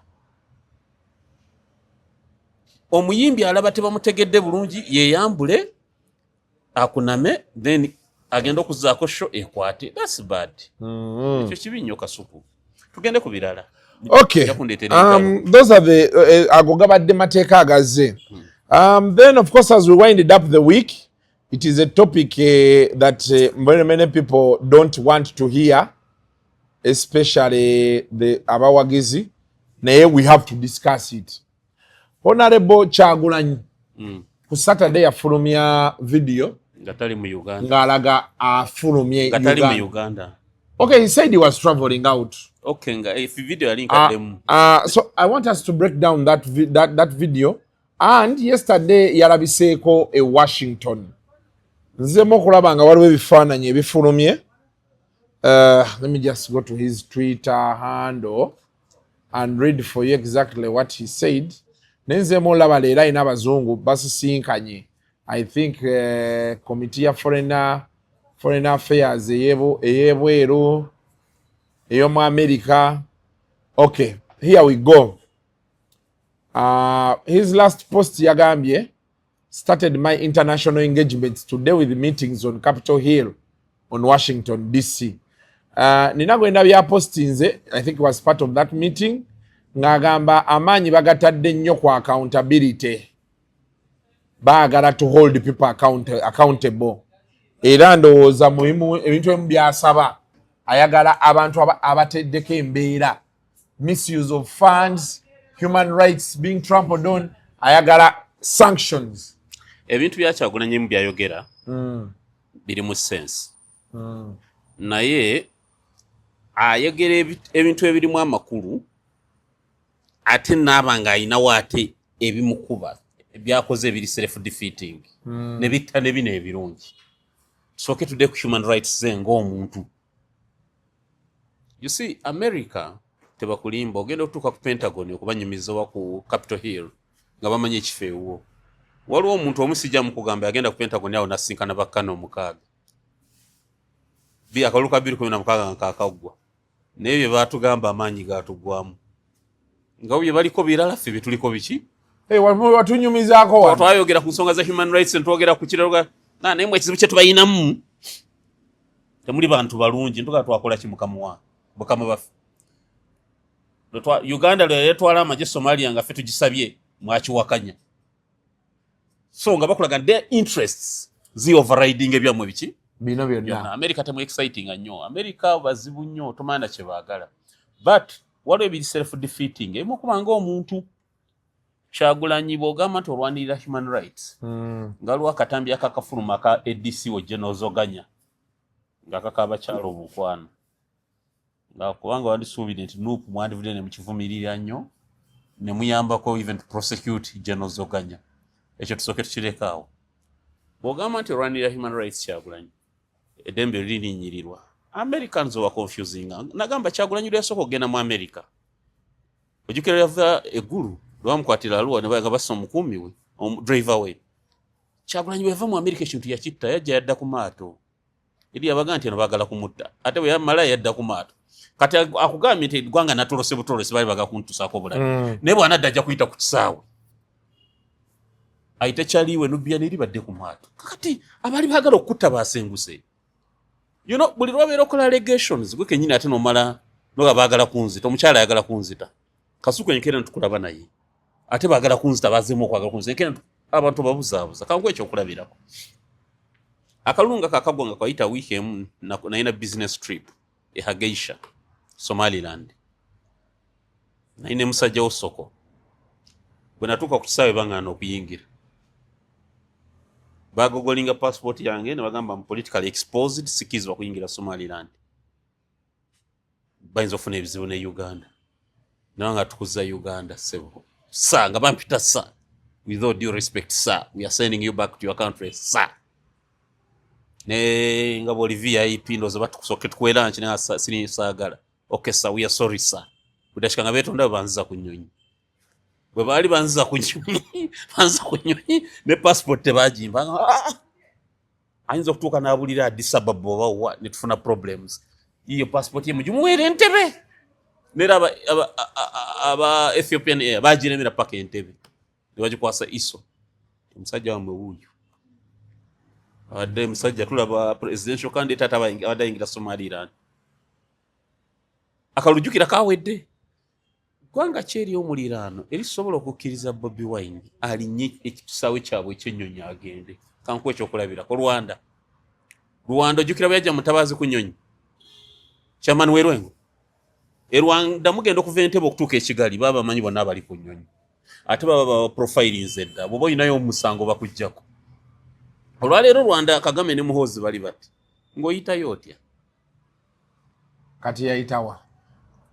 Omuyimbi alaba tebamutegedde bulungi, yeeyambule akuname, then agenda okuzaako show ekwate. That's bad. Ekyo kibi nnyo, Kasuku. Tugende ku birala. Okay. Ojja kundeetera ebitabo. Those are the ago gabadde mateeka agazze. Then of course, as we wind up the week, it is a topic that very many people don't want to hear, especially the abawagizi, naye we have to discuss it. Honorable Kyagulanyi ku Saturday yafulumya video nga tali mu Uganda. Ng'alaga afulumye Nga tali mu Uganda. Uganda. Okay, he said he was traveling out. Okay, nga if video yali nkaddemu. So I want us to break down that video. And yesterday yalabiseeko e Washington. Nzemu okulaba nga waliwo ebifaananyi ebifulumye. Let me just go to his Twitter handle and read for you exactly what he said. Naye nzemu olaba leero alina abazungu basisinkanye. I think committee ya foreign affairs ey'ebweru ey'omu America. Okay, here we go. His last post yagambye, "Started my international engagements today with meetings on Capitol Hill on Washington DC." Nina gwenda byapostinze, I think was part of that meeting, ng'agamba amaanyi bagatadde nnyo ku accountability, baagala to hold people accountable. Era ndowooza mulimu ebintu ebimu byasaba, ayagala abantu abateddeko embeera, misuse of funds, human rights being trampled on, ayagala sanctions. Ebintu byakyagulanyimu byayogera birimu sense, naye ayogera ebintu ebirimu amakulu, ate naaba ng'ayinawo ate ebimukuba byakoze ebiri self defeating ne bitta ne bino ebirungi. Tusooke tudde ku human rights ze ng'omuntu. You see, America tebakulimba, ogenda okutuuka ku Pentagon okubanyumiza oba ku Capitol Hill nga bamanyi ekifo ewuwo. Waliwo omuntu omu, sijja mukugamba, yagenda ku Pentagon awo nasinkana bakkana 6. Akalulu ka 2016 nga kakaggwa, naye bye baatugamba amaanyi gaatugwamu, nga bye baliko birala, ffe bye tuliko biki? Hey, watunyumizaako wano. Twayogera ku nsonga za human rights, ntwogera ku kirala, naye mwe ekizibu kye tubayinamu, temuli bantu balungi. Ntuga twakola ki? Mukama wa bukama baffe. Uganda lwe yetwala amagye Somalia nga ffe tugisabye, mwakiwakanya. So nga bakulaga their interests zi overriding ebyammwe biki bino byonna. America temu exciting nnyo, America bazibu nnyo, tomanya kye baagala, but waliwo ebiri self defeating ebimu okuba nga omuntu Kyagulanyi bw'ogamba nti olwanirira human rights, nga waliwo akatambi akakafuluma aka ADC wojje n'ozoganya nga kaka abakyala omukwano, nga kubanga wandisuubire nti NUP mwandivudde ne mukivumirira nnyo ne muyambako even to prosecute General Zoganya. Ekyo tusooke tukireka. Bw'ogamba nti olwanirira human rights, Kyagulanyi, eddembe lirinyirirwa, Americans oba confusing. Nagamba Kyagulanyi lwe yasooka okugenda mu America, ojjukira yava eggulu lwebamukwatira aluwa ne nga bassa omukuumi we, driver we. Kyagulanyi bwe yava mu America ekintu yakitta, yajja yadda ku maato eri, yabaga nti eno baagala kumutta, ate bwe yamala yadda ku maato. Kati akugambye nti eggwanga natolose butolose, baali baga kuntusaako bulabe, naye bw'anadda ajja kuyita ku kisaawe ayite kyaliwe Nubian eri badde ku maato. Kakati abaali baagala okutta basenguse. Buli lwabeera okola allegations gwe kenyini, ate nomala noga baagala kunzita, omukyala ayagala kunzita, Kasuku enkeera ntukulaba naye ate baagala kunzita, bazeemu okwagala kunzita enkeera abantu babuzaabuza. Kangu ekyokulabirako, akalulu nga kakagwa nga kwayita wiiki emu, nalina business trip e Hargeisa, Somaliland, nalina musajja wo Soko. Bwe natuuka ku kisaawe baŋŋaana okuyingira, bagogolinga passport yange ne bagamba mu politically exposed, sikirizibwa kuyingira Somaliland, bayinza okufuna ebizibu ne Uganda. Naye nga tukuza Uganda, sebo sa nga bampita, "Sir, with all due respect, sir, we are sending you back to your country, sir." Ne nga bwoli VIP, ndowooza batukusooke tukuwe lunch, naye siri saagala. "Okay sir, we are sorry, sir." Budakika nga beetonda, bwe banziza ku nnyonyi, bwe baali banziza ku nnyonyi, banziza ku nnyonyi ne passport tebagimpa. Ah! Ayinza okutuuka n'abulira Addis Ababa oba wa ne tufuna problems. Iyo passport ye mugimuweera Entebe, nera aba Ethiopian Air bagiremera paka Entebe ne bagikwasa ISO. Omusajja wammwe wuuyo abadde musajja tulaba presidential candidate, ate abadde ayingira Somaliland, akalujjukira kawedde. Ggwanga ki ery'omuliraano erisobola okukkiriza Bobi Wine alinnye ekisaawe kyabwe ekyennyonyi agende? Kankuwa ekyokulabirako, Rwanda. Rwanda, ojjukira bwe yajja Mutabazi ku nnyonyi, chairman w'Erwengo e Rwanda, mugenda okuva Entebe okutuuka e Kigali, baba bamanyi bonna abali ku nnyonyi, ate baba baba profilinze dda, bw'oba olinayo omusango bakuggyako. Olwaleero Rwanda, Kagame ne Muhoozi bali bati, ng'oyitayo otya? Kati yayitawa?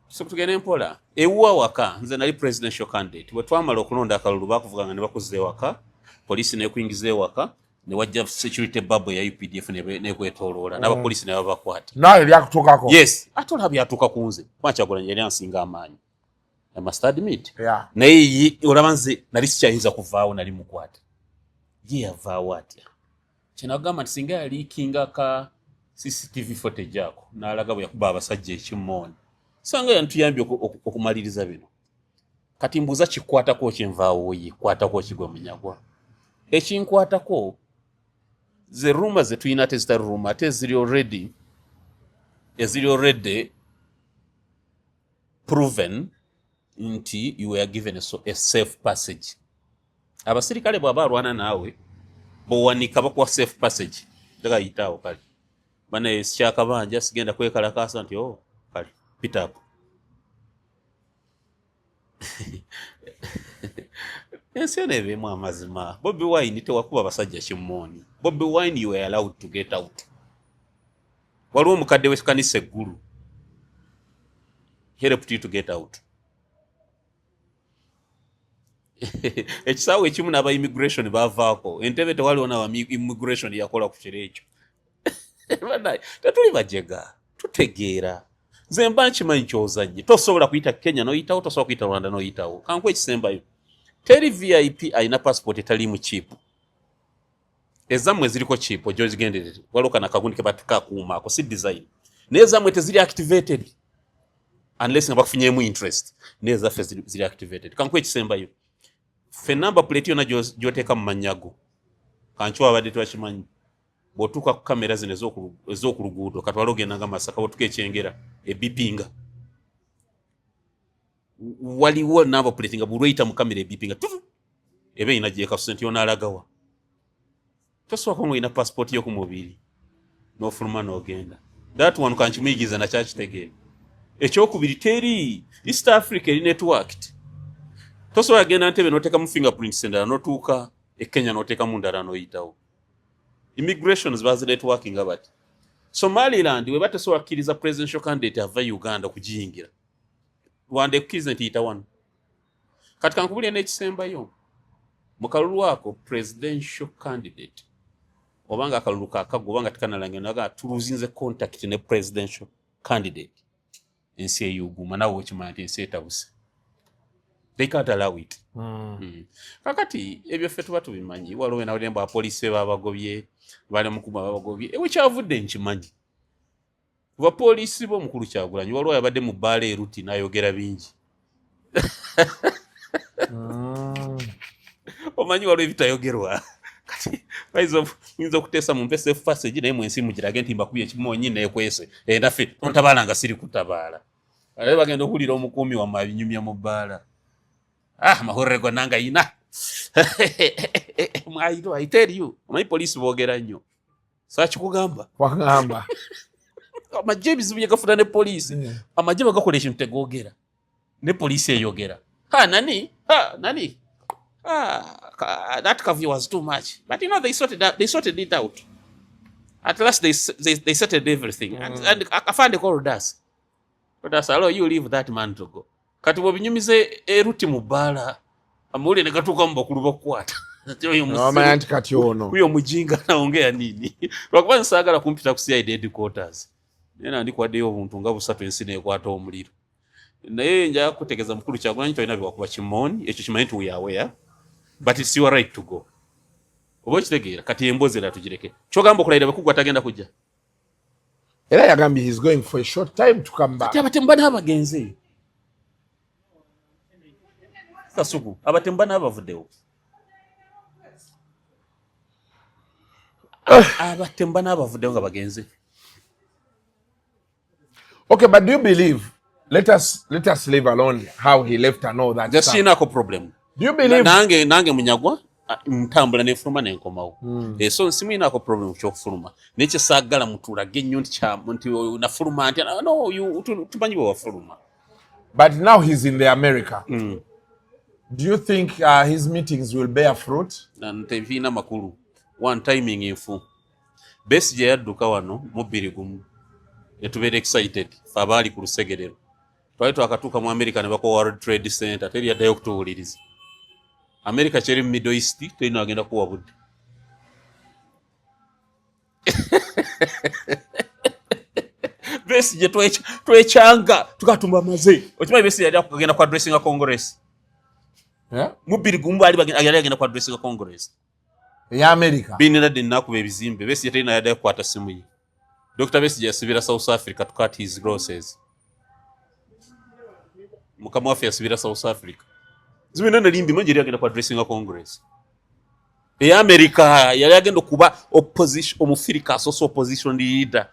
So tugende mpola. Ewuwa waka, nze nali presidential candidate, bwe twamala okulonda akalulu bakuvuganga ne bakuzza ewaka, poliisi nekuyingiza ewaka, ne wajja security bubble ya UPDF nekwetooloola, n'abapoliisi ne babakwata. Naawe byakutuukako? Yes, ate olaba byatuuka ku nze, kuba Kyagulanyi yali ansinga amaanyi, I must admit. Naye olaba nze nali sikyayinza kuvaawo, nali mukwata, ye yavaawo atya? Kyenagamba nti singa yaliikinga ka CCTV footage ako n'alaga bwe yakuba abasajja ekimooni, sanga yantuyambye okumaliriza bino. Kati mbuuza, kikwatako kyenvaawo ye kwatako kigwe Munyagwa? Ekinkwatako ze rumour ze tulina, ate zitali rumour, ate eziri already proven nti you were given a safe passage. Abasirikale bw'aba alwana naawe, bwewanika bakuwa safe passage, tegayitaawo. Kale banaye, sikyakabanja, sigenda kwekalakaasa nti, "Oh, kale pitaako." Ensi eno ebeemu amazima. Bobi Wine tewakuba basajja kimmooni. Bobi Wine, you were allowed to get out. Waliwo omukadde w'ekkanisa eggulu helped you to get out. Ekisaawe ekimu n'aba immigration bavaako entebe, tewaliwo n'aba immigration yakola ku kiro ekyo. Bannange, tetuli bajega, tutegeera. Nze mba nkimanyi kyozannye. Tosobola kuyita Kenya n'oyitawo, tosobola kuyita Rwanda n'oyitawo. Kanku ekisembayo, teri VIP alina passport etaliimu chip. Ezammwe ziriko chip, ojozigenderere. Waliwo kana akagundi ke batikakuuma, ako si design, naye ezammwe teziri activated unless nga bakufunyemu interest, naye ezaffe ziri activated. Kanku ekisembayo, ffe number plate yonna gy'oteeka mu mannya go, kanki wabadde twakimanyi, bw'otuuka ku kamera zino ez'okuluguudo, katwale ogenda nga Masaka, bw'otuuka ekyengera ebipinga, waliwo number plate nga bw'olweyita mu kamera ebipinga tutu, eba erina gyekasuse nti onaalagawa. Tosobola kuba nga olina passport yo ku mubiri n'ofuluma n'ogenda. That one kankimuyigiza nakyakitegeera. Ekyokubiri, teri East Africa eri networked. Tosobola genda Ntebe n'oteekamu fingerprints endala, n'otuuka e Kenya n'oteekamu ndala n'oyitawo. Immigrations bazi networkinga bati. Somaliland weba tesobola kukkiriza presidential candidate ava Uganda kugiyingira, Rwanda ekukkiriza nti yita wano. Kati kankubulire n'ekisembayo, mu kalulu ako presidential candidate obanga akalulu kakagwa obanga tekanalangira, naga tuluzinze contact ne presidential candidate, ensi eyuguma. Nawe okimanya nti ensi etabuse. They can't allow it. Kakati ebyo ffe tuba tubimanyi. Waliwo nawulire mbu apoliisi babagobye, bali mukuma babagobye. Ewe kyavudde nkimanyi, bapoliisi b'omukulu Kyagulanyi, waliwo yabadde mu bbaala eruti n'ayogera bingi. Omanyi waliwo ebitayogerwa. Kati bayinza okuteesa mumpe safe passage, naye mwensi mugirage nti mbakubye ekimonyi nekwese naffe tontabaala nga siri kutabaala. Ate bagenda okuwulira omukuumi wammwe abinyumya mu bbaala. Ah, amahurire gonna nga yina mwayiro. I tell you, omanyi poliisi boogera nnyo, saakikugamba? Wagamba. Amagye ebizibu bye gafuna ne poliisi, amagye bwe gakola ekintu tegoogera, ne poliisi eyogera. Ha, nani, ha, nani. Ah, that curfew was too much, but you know they sorted it out at last. They settled everything. And afande called us, called us, "Hello, you leave that man to go." Kati bw'obinyumiza eruti mu bbaala, amawulire ne gatuuka mu bakulu bakukwata. Nomanya nti kati ono Huyo mujinga naongea nini? Lwakuba nsaagala kumpita ku CID headquarters, naye nandikwaddeyo obuntu nga busatu, ensi neekwata omuliro. Naye nja kutegeeza mukulu Kyagulanyi, tolina byewakuba kimooni ekyo, kimanyi nti we are aware, but it's your right to go. Oba okitegeera? Kati emboozi era tugireke. Kyogamba okulayira bwe kuggwa tagenda kujja? Era yagambye he's going for a short time to come back. Kati abatemu banaabagenze, Kasuku, abatemu banaabavuddewo, abatemu banaabavuddewo nga bagenze. Okay, but do you believe, let us leave alone how he left and all that Nze stuff. Siinaako problem. Do you believe Nange Munyagwa, ntambula nenfuluma nenkomawo. So simuyinaako problem ku kyokufuluma, naye kyesaagala mutulage nnyo nti nti nafuluma nti no, tumanyi bwe wafuluma. But now he's in the America, do you think his meetings will bear fruit? Tebirina makulu. One timing nfu. Besigye yadduka wano mu 21, netubeera excited fe abaali ku lusegerero. Twali twakatuuka mu America ne bakowa World Trade Center, teri yaddayo okutuwuliriza. America kyeri mu Middle East, terina agenda kuwa budde. Besigye twekyanga tukatumba maze. Okimanyi Besigye yali akugenda ku addressinga Congress? Yeah? Mu 21 yali agenda ku addressinga Congress Eya America. Bin Laden nakuba ebizimbe, Besigye terina yaddayo kukwata simu ye. Dr Besigye yasibira South Africa to cut his losses. Mukama waffe yasibira South Africa. Zibina nali mbimanyi yali agenda ku addressinga Congress eya America. Yali agenda okuba opposition, omufirika asoose opposition leader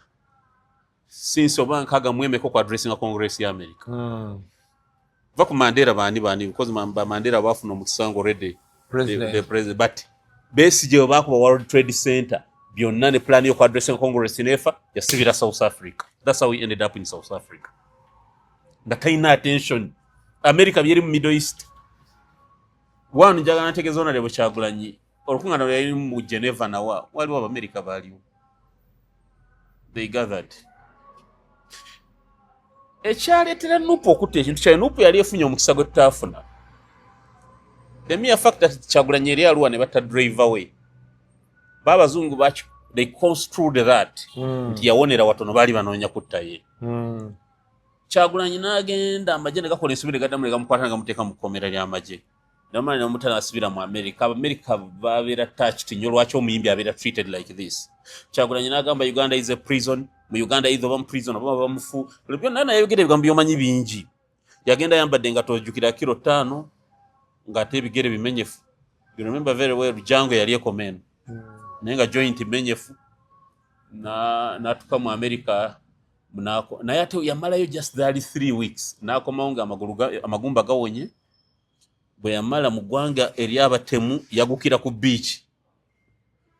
since oba 64 ku addressinga Congress ya America. Va ku Mandela, baani baani, because ba Mandela bafuna omukisa nga already President. the president, but Besigye bwe bakuba World Trade Center byonna ne plan y'oku addressinga Congress nefa, yasibira South Africa. That's how he ended up in South Africa, nga talina attention America byeri mu Middle East. One, njagala ntegeeza Honorable Kyagulanyi, olukuŋŋaana lwe yali mu Geneva, nawa waliwo Abamerika baaliwo, they gathered. Ekyaleetera NUP okutta ekintu kyayo, NUP yali efunye omukisa gwe tutaafuna. The mere fact that Kyagulanyi eri aluwa ne batta driver we, baabazungu baki, they construed that nti yawonera watono, baali banoonya kutta ye. Kyagulanyi n'agenda, amagye ne gakola ensobi ne gaddamu ne gamukwata ne gamuteeka mu kkomera ly'amagye, namala ne bamuta n'asibira mu America. Abamerika babeera touched nnyo, lwaki omuyimbi abeera treated like this? Kyagulanyi n'agamba Uganda is a prison. Mu Uganda either oba mu prison oba bamufu, byonna nayogera ebigambo byomanyi bingi. Yagenda ayambadde nga tojjukira kilo 5, ng'ate ebigere bimenyefu. You remember very well, jango yali ekoma eno naye nga joint menyefu. N'atuuka mu America, naye ate yamalayo just thali 3 weeks, n'akomawo nga amagumba gawonye. Bwe yamala mu ggwanga ery'abatemu, yagukira ku beach.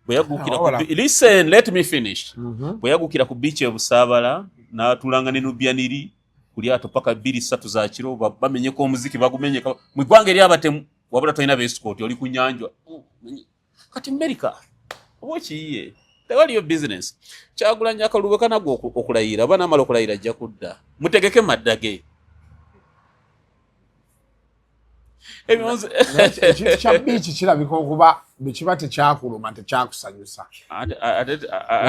Bwe yagukira ku Wabula. Listen, let me finish. Bwe yagukira ku beach e Busaabala, n'atuulanga ne Nubian Li ku lyato paka 2, 3 za kiro, bamenyeko omuziki, bagumenyeka mu ggwanga ery'abatemu. Wabula tolina ba escort, oli ku nyanja. Oh, kati America oba okiyiye, tewaliyo business. Kyagulanyi akalulu kanagwa okulayira, oba namala okulayira ajja kudda, mutegeke madda ge. Ekintu kya beach kirabika okuba bwe kiba tekyakuluma, tekyakusanyusa.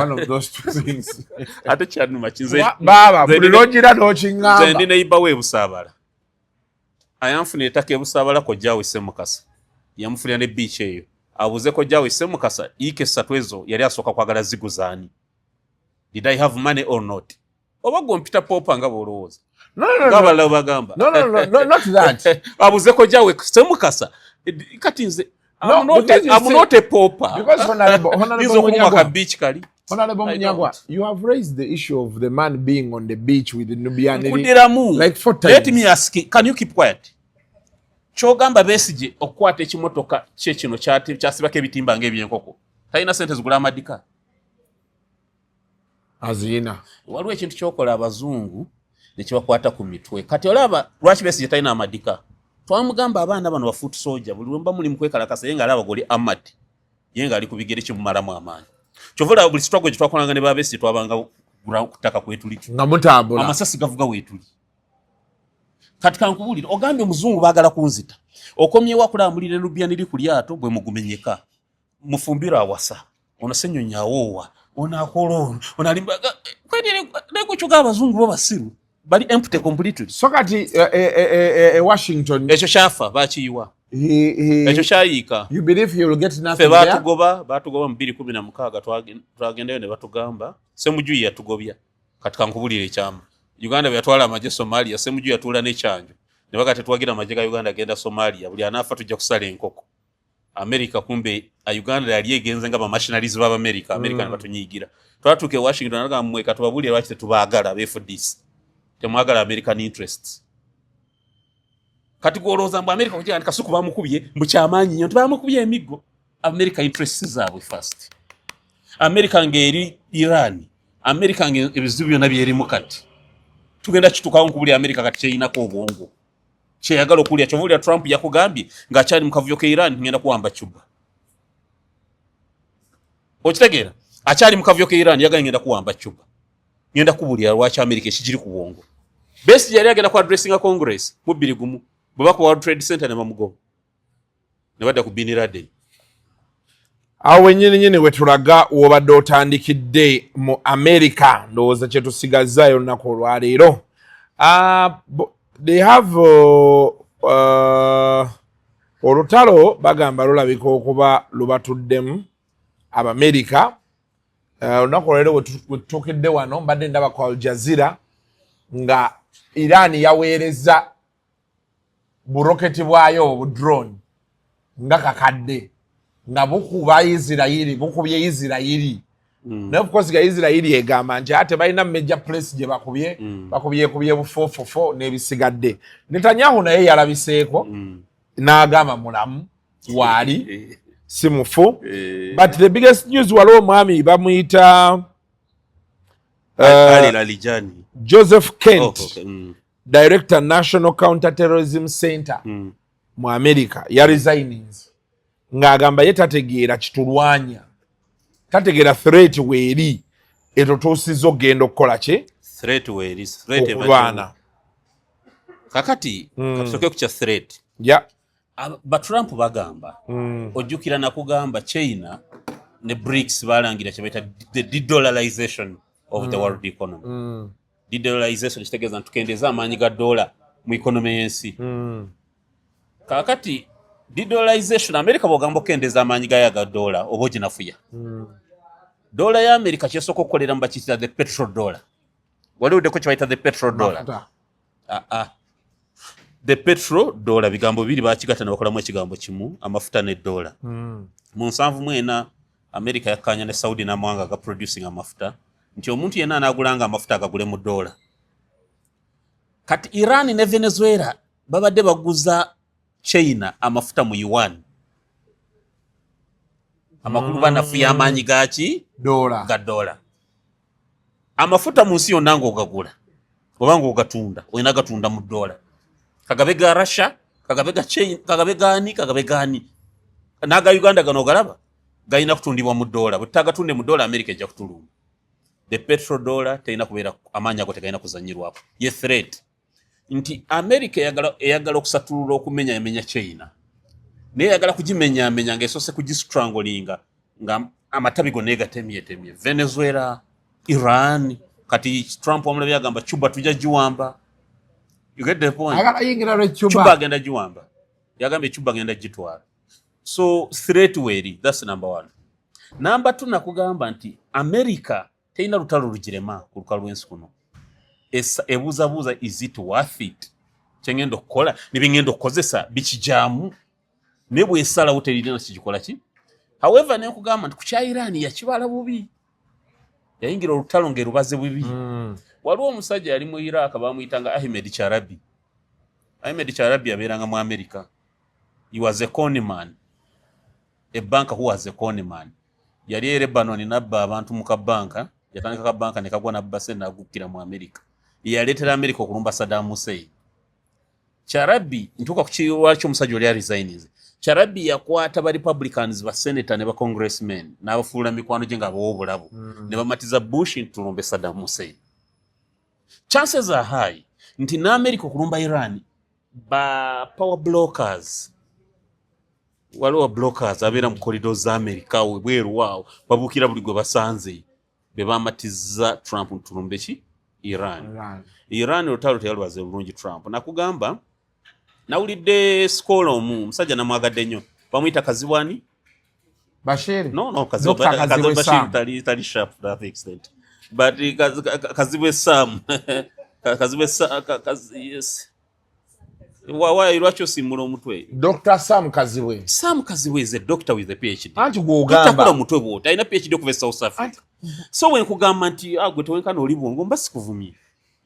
One of those two things. Ate kyanuma kinze Baaba nze buli lwogira n'okiŋŋamba. Nze ndi neighbor we Busaabala, ayanfunira ettaka e Busaabala. Kojjaawe Ssemukasa yamufunira ne beach eyo. Abuuze kojjaawe Ssemukasa, yiika 3 ezo yali asooka kwagala ziguzaani. Did I have money or not? Oba gwe mpita pauper nga bw'olowooza? No, no, no, no. Ng'abalala bagamba. No, no, no, no, not that. Abuuze kojjaawe Ssemukasa. Kati nze No, I'm not because you I'm see- not a pauper. Because Honorable Yinza okulumwa Munyagwa, ka beach kali. Honorable I Munyagwa, don't. you have raised the issue of the man being on the beach with the Nubian Li Nkuddiramu. like four times. Let me ask, can you keep quiet? Kyogamba Besigye okukwata ekimotoka kye kino kyasibako ebitimba ng'ebyenkoko, talina sente zigula amadika? Aziyina. Waliwo ekintu kyokola abazungu ne kibakwata ku mitwe. Kati olaba lwaki Besigye talina amadika? Twamugamba abaana bano ba foot soldier, buli lwemba muli mukwekalakasa, ye ng'alaba goli amad, ye ng'ali ku bigere, kimumalamu amaanyi. Kyova olaba buli struggle gye twakolanga ne ba Besigye, twabanga ku ttaka kwetuli, nga mutambula, amasasi gavuga weetuli. Kati kankubuulire, ogambye omuzungu baagala kunzita, okomyewo akulambulira Nubian Li ku lyato bwe mugumenyeka, mufumbiro awasa ono, Ssenyonyi awoowa ono, akola ono, ono alimba nekukyoga. Abazungu bo basiru, bali empty completely. So kati Washington ekyo kyafa, bakiyiwa. Ekyo kyayiika. You believe he will get Ffe nothing there? batugoba mu 2016, twagendayo ne batugamba Semuju yatugobya. Kati kankubulire ekyama, Uganda bwe yatwala amagye Somalia, Semuju yatuula n'ekyanjo ne baga tetwagira amagye ga Uganda agenda Somalia, buli anaafa tujja kusala enkoko. America kumbe a Uganda yali egenze nga ba mercenaries b'Abamerika. America ne batunyiigira. Twatuuka e Washington, nagamba mmwe katubabuulire lwaki tetubaagala aba FDC, temwagala American interests. Kati gwolowooza mbu America kugira nti Kasuku bamukubye mbu kyamaanyi nnyo, nti bamukubye emiggo. America interests zaabwe first. America ng'eri Iran, America nga ebizibu byonna byerimu, kati tugenda kituukawo nkubuli America kati kyeyinako obwongo kyeyagala okulya. Kyova olya Trump yakugambye ng'akyali mu kavuyo ke Iran, ngenda kuwamba Cuba. Okitegeera? Akyali mu kavuyo ke Iran yagambye ngenda kuwamba Cuba. Ngenda kubulira lwaki America ekigiri ku bwongo. Besigye yali agenda ku addressinga Congress mu 21, bwe bakuba World Trade Center ne bamugoba ne badda ku Bin Laden. Awo wenyini nyini wetulaga wobadde otandikidde mu America, ndowooza kyetusigazaayo olunaku olwaleero. They have olutalo bagamba lulabika okuba lubatuddemu Abamerika. Olunaku olwaleero wetutuukidde wano, mbadde ndaba ku Al Jazeera nga Iran yaweereza Buroketi bwayo, obu drone nga kakadde nga bukuba Isirayiri, bukubye Isirayiri. Naye of course ga Isirayiri egamba nti ate balina major place gye bakubye. Bakubyekubye bufoofofo n'ebisigadde. Netanyahu naye yalabiseeko n'agamba mulamu waali, si mufu. But the biggest news, waliwo omwami bamuyita Ali Larijani. Joseph Kent, Oh, okay. Director, National Counter-Terrorism Center mu America, yaresigninze ng'agamba ye tategeera kitulwanya, tategeera threat weeri etotuusiza okugenda okukola ki. Threat weeri, threat eva. Okulwana. Kakati katusooke ku kya threat. Ba Trump bagamba, ojjukira nakugamba China ne BRICS balangira kye bayita the de-dollarization of the world economy. De-dollarization kitegeeza nti tukendeeza amaanyi ga dola mu economy y'ensi. Kakati de-dollarization, America bw'ogamba okukendeeza amaanyi gayo aga dola, oba oginafuya. Dola ya America kyesooka okukolera mu bakiyita the petrol dollar. Waliwuddeko kye bayita the petrol dollar? Mafuta. Ah, ah. The petrol dollar bigambo bibiri bakigatta ne bakolamu ekigambo kimu, amafuta ne dola. Mu 74 America yakkaanya ne Saudi n'amawanga aga producing amafuta nti omuntu yenna anaagulanga amafuta agagule mu dola. Kati Iran ne Venezuela babadde baguza China amafuta mu yuan. Amakulu banafuya amaanyi gaki? Dola. Ga dola. Amafuta mu nsi yonna ng'ogagula oba ng'ogatunda, olina gatunda mu dola, kagabe ga Russia, kagabe ga China, kagabe gaani, kagabe gaani, n'aga Uganda gano ogalaba galina kutundibwa mu dola. Bwe tutagatunde mu dola, America ejja kutulumba. The petrol dollar terina kubeera, amaanyi ago tegalina kuzanyirwako. Ye threat nti America eyagala okusatulula, okumenyamenya China, naye eyagala kugimenyamenya ng'esoose kugistranglinga nga amatabi gonna egatemyetemye Venezuela, Iran. Kati Trump wamulabye agamba Cuba tujja giwamba. You get the point? Ayagala yingira lwe Cuba. Cuba. Agenda giwamba, yagambye Cuba agenda gitwala. So threat weeri, that's number one. Number two, nakugamba nti America terina lutalo lugirema ku lukalu lw'ensi kuno. Ebuuzabuuza, is it worth it? Kyengenda okukola nebyengenda okukozesa bikijaamu? Naye bwesalawo terina kigikola ki. However, nenkugamba nti ku kya Iran yakibala bubi, yayingira olutalo ng'erubaze bubi. Waliwo omusajja yali mu Iraq bamuyitanga Ahmed Charabi. Ahmed Charabi abeeranga mu America. He was a conman, a banker who was a conman. Yali e Lebanon nabba abantu mu kabanka, yatandika kabanka ne kagwa, nabba se nagukkira mu America. Yaleetera America okulumba Saddam Hussein. Charabi, ntuuka ku lwaki omusajja oli aresigninze. Charabi yakwata ba Republicans, ba senator ne ba congressmen, n'abafuula mikwano gye ng'abawa obulabo, ne bamatiza Bush nti tulumbe Saddam Hussein. Chances are high nti n'America okulumba Iran, ba power blockers, waliwo blockers abeera mu corridors za America awo ebweru waawo, babuukira buli gwe basanze, be bamatiza Trump nti tulumbe ki? Iran. Iran. Iran olutalo teyalwaze bulungi Trump. Nakugamba nawulidde scholar omu, omusajja namwagadde nnyo, bamuyita Kazibwani. Bashir. No, Kazibwe, Dr. Kazibwe Kazibwe Bashir. Sam. Tali sharp to that extent, but Kazibwe Sam, Kazibwe yes. Why, lwaki osiimula omutwe? Dr. Sam Kazibwe. Sam Kazibwe is a doctor with a PhD. Anti gw'ogamba. Totakula mutwe bw'oti, alina PhD okuva e South Africa. So bwe nkugamba nti ah, gwe tewenkana oli bwongo, mba sikuvumye.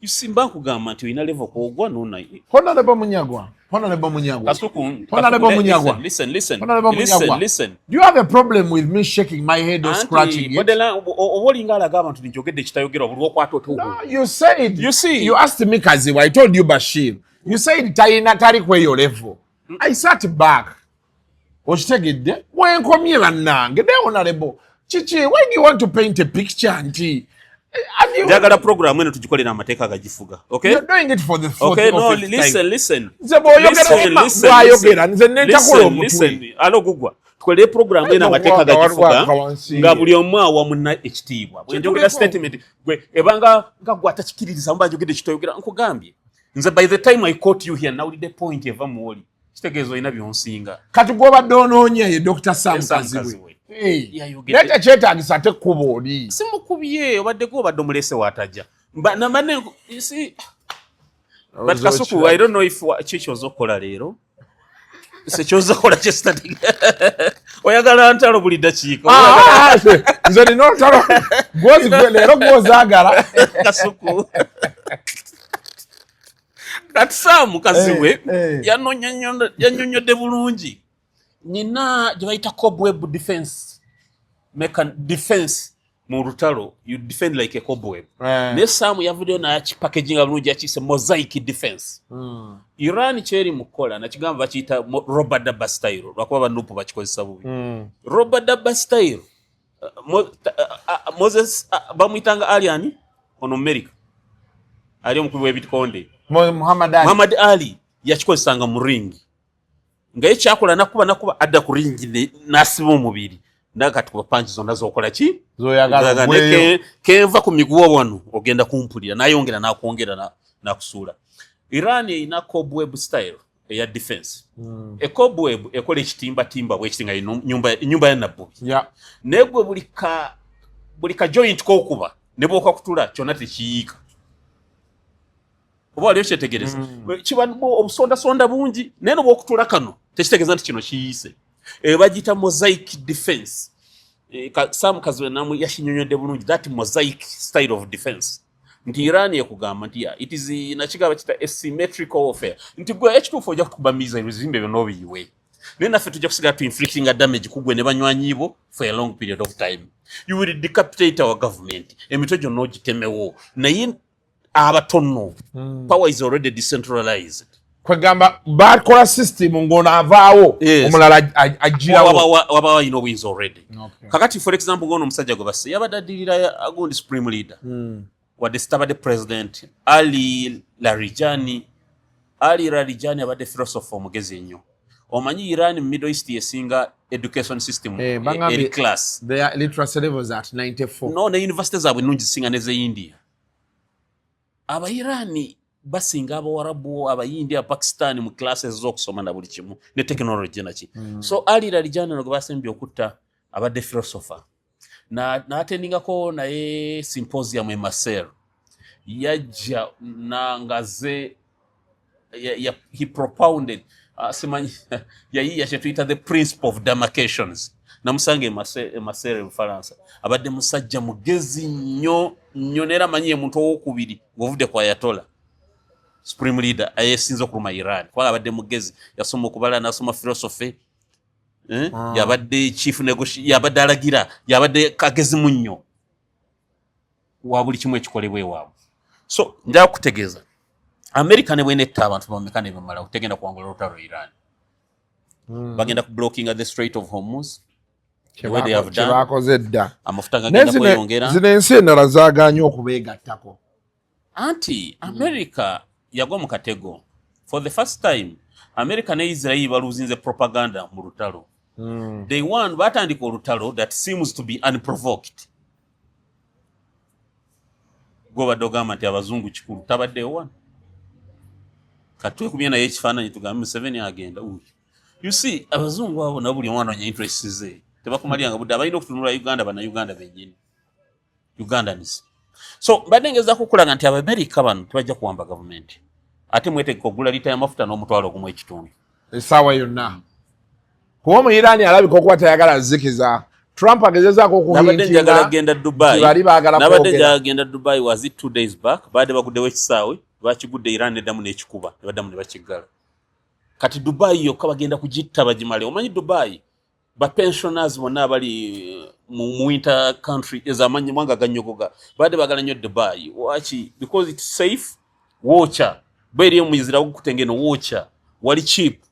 You see, mba nkugamba nti olina level kwogwa nona. Honorable Munyagwa. Honorable Munyagwa. Kasuku, Honorable Kasuku, Munyagwa. listen, listen, Honorable listen, Munyagwa. listen. Do you have a problem with me shaking my head or scratching it? Oba olinga alaga abantu nti njogedde ekitayogerwa buli lwokwata otuuku. No, you said You see. You asked me Kazibwe, I told you Bashir. You said talina, tali kweyo level. I sat back. Okitegedde? Wenkomye bannange. Ne honorable. Kiki, why do you want to paint a picture nti Njagala programu eno tugikolera amateeka agagifuga. Okay? You're doing it for the fourth Okay, or no, fifth listen, time. listen. Nze bw'oyogera Listen, Emma, listen, bw'ayogera, listen. nze nentakula Listen, omutwe. listen. Alo gugwa. Tukolere programu eno amateeka Waka, agagifuga waka wansi. nga buli omu awa munna ekitiibwa. Bwe njogera Kituliko. statement gwe ebanga nga gwe atakikiririza mba njogedde kitoyogera, nkugambye. Nze by the time I caught you here, nawulidde point eva mu oli. Kitegeeza olina by'onsinga. Kati gw'obadde onoonya ye Dr. Sam Sam Kazibwe. Kazibwe. Hey. Yayogedde. Naye tekyetaagisa ate kkuba oli. Simukubye, obadde gwe obadde omulese waatajja. Mba- na- manne, you see, But Kasuku, I don't know if ki kyoza okukola leero. Se kyoza okukola kyesitatinga, oyagala ntalo buli dakiika. Ah, ah, nze nina olutalo gwozi leero gwozaagala. Kasuku, kati Sam Kazibwe Eh, eh. yannyonnyodde bulungi nyina gye bayita cobweb defense defense mu lutalo. You defend like a cobweb. Naye Sam yavuddeyo nakipackaginga bulungi, yakiyise mosaic defense. Iran kyeri mu kukola nakigamba bakiyita rope-a-dope style, lwakuba banupu bakikozesa bubi. Rope-a-dope style, Moses, bamuyitanga aliani ono America ali omukubi w'ebikonde. Muhammad Ali. Muhammad Ali yakikozesanga mu ring, nga ye kyakola nakuba nakuba adda ku ring n'asiba omubiri nakati kuba punch zonna zokola ki Zoyagala. Naye Ogweyo. Kenva ku miguwa wano ogenda kumpulira nayongera nakwongera nakusuula. Iran erina cobweb style eya defense. E cobweb ekola ekitimbatimba bwekiti nga nyumba ya nabbubi. Naye gwe buli ka joint kokuba ne bwokakutula kyonna tekiyiika, oba wali okyetegereza? Kiba obusondasonda bungi, naye nobwokutula kano tekitegeeza nti kino kiyiise. Eyo bagiyita mosaic defense. Sam Kazibwe namu yakinyonyodde bulungi, that mosaic style of defense, nti Iran ekugamba nti ya it is nakigamba kita asymmetrical warfare, nti gwe ekituufu ojja kutukuba missile ebizimbe byonna obiyiwe, naye naffe tujja kusigala tu inflictinga damage ku gwe ne banywanyi bo for a long period of time. You will decapitate our government, emitwe gyonna ogitemewo, naye abatono, power is already decentralized. Kwegamba bakola system ng'ono avaawo, omulala agirawo. Waba walina obuyinza already. Kakati for example, ngono omusajja gwe basse yabadde addirira agundi supreme leader, wadde sitabadde president, Ali Larijani. Ali Larijani abadde philosopher omugezi ennyo. Omanyi Iran mu Middle East yesinga education system. Eh, bangambye eri class. Their literacy levels at 94. No, ne university zaabwe ennungi zisinga nez'e India. Abairani basinga Abawarabu, Abayindi, Abapakistan mu classes z'okusoma na buli kimu ne technology naki. So Ali Larijani ono gwe basembye okutta abadde philosopher, n'atendingako naye symposium e Marseille. Yajja nangaze he propounded, simanyi yayiya kyetuyita the principle of demarcations. Namusanga e Marseille e Bufalansa. Abadde musajja mugezi nnyo nnyo, neera amanyi ye muntu owokubiri ng'ovudde ku Ayatollah supreme leader ayesinze okuluma Iran, kubanga abadde mugezi, yasoma okubala, nasoma philosophy, eh? Ah. Yabadde chief yabadde alagira, yabadde kagezi mu nnyo wa buli kimu ekikolebwa ewaabwe. So njala kutegeeza, America ne bwenetta abantu bameka ne bamalawo, tegenda kuwangula olutalo Iran. Bagenda ku blockinga the Strait of Hormuz the way they have done. Kyebakoze dda. Amafuta Naye gagenda kweyongera. Zino ensi endala zaaganye okubeegattako. Anti America yagwa mu katego. For the first time America ne Israel baluzinze propaganda mu lutalo. Day one batandika olutalo that seems to be unprovoked. Gwobadde ogamba nti abazungu kikulu tabaddewo wano, katwekubye naye ekifaananyi tugambe Museveni agenda uyu. You see, abazungu abo nabo buli omu anoonya interest ze, tebakumaliranga budde. Abalina okutunula Uganda Bannayuganda bennyini, Ugandans. So mbadde ngezaako okulaga nti Abamerika bano tebajja kuwamba gavumenti, ate mwetegeka okugula liita y'amafuta n'1.5 000. Essaawa yonna, kuba Omuyiraani alabika okuba tayagala zikiza. Trump agezezaako Nabadde njagala kugenda Dubai. Bali baagala Nabadde kwogera. njagala kugenda Dubai, was it 2 days back, baadde baguddewo ekisaawe, bakigudde, Iran neddamu n'ekikuba ne baddamu ne bakiggala. Kati Dubai yokka bagenda kugitta bagimale. Omanyi Dubai ba pensioners bonna abali mu winter country ezamawanga ganyogoga badde bagala nnyo Dubai. Waki? Because it's safe, wokya bweri omuyizira gukutenga eno, wokya wali cheap.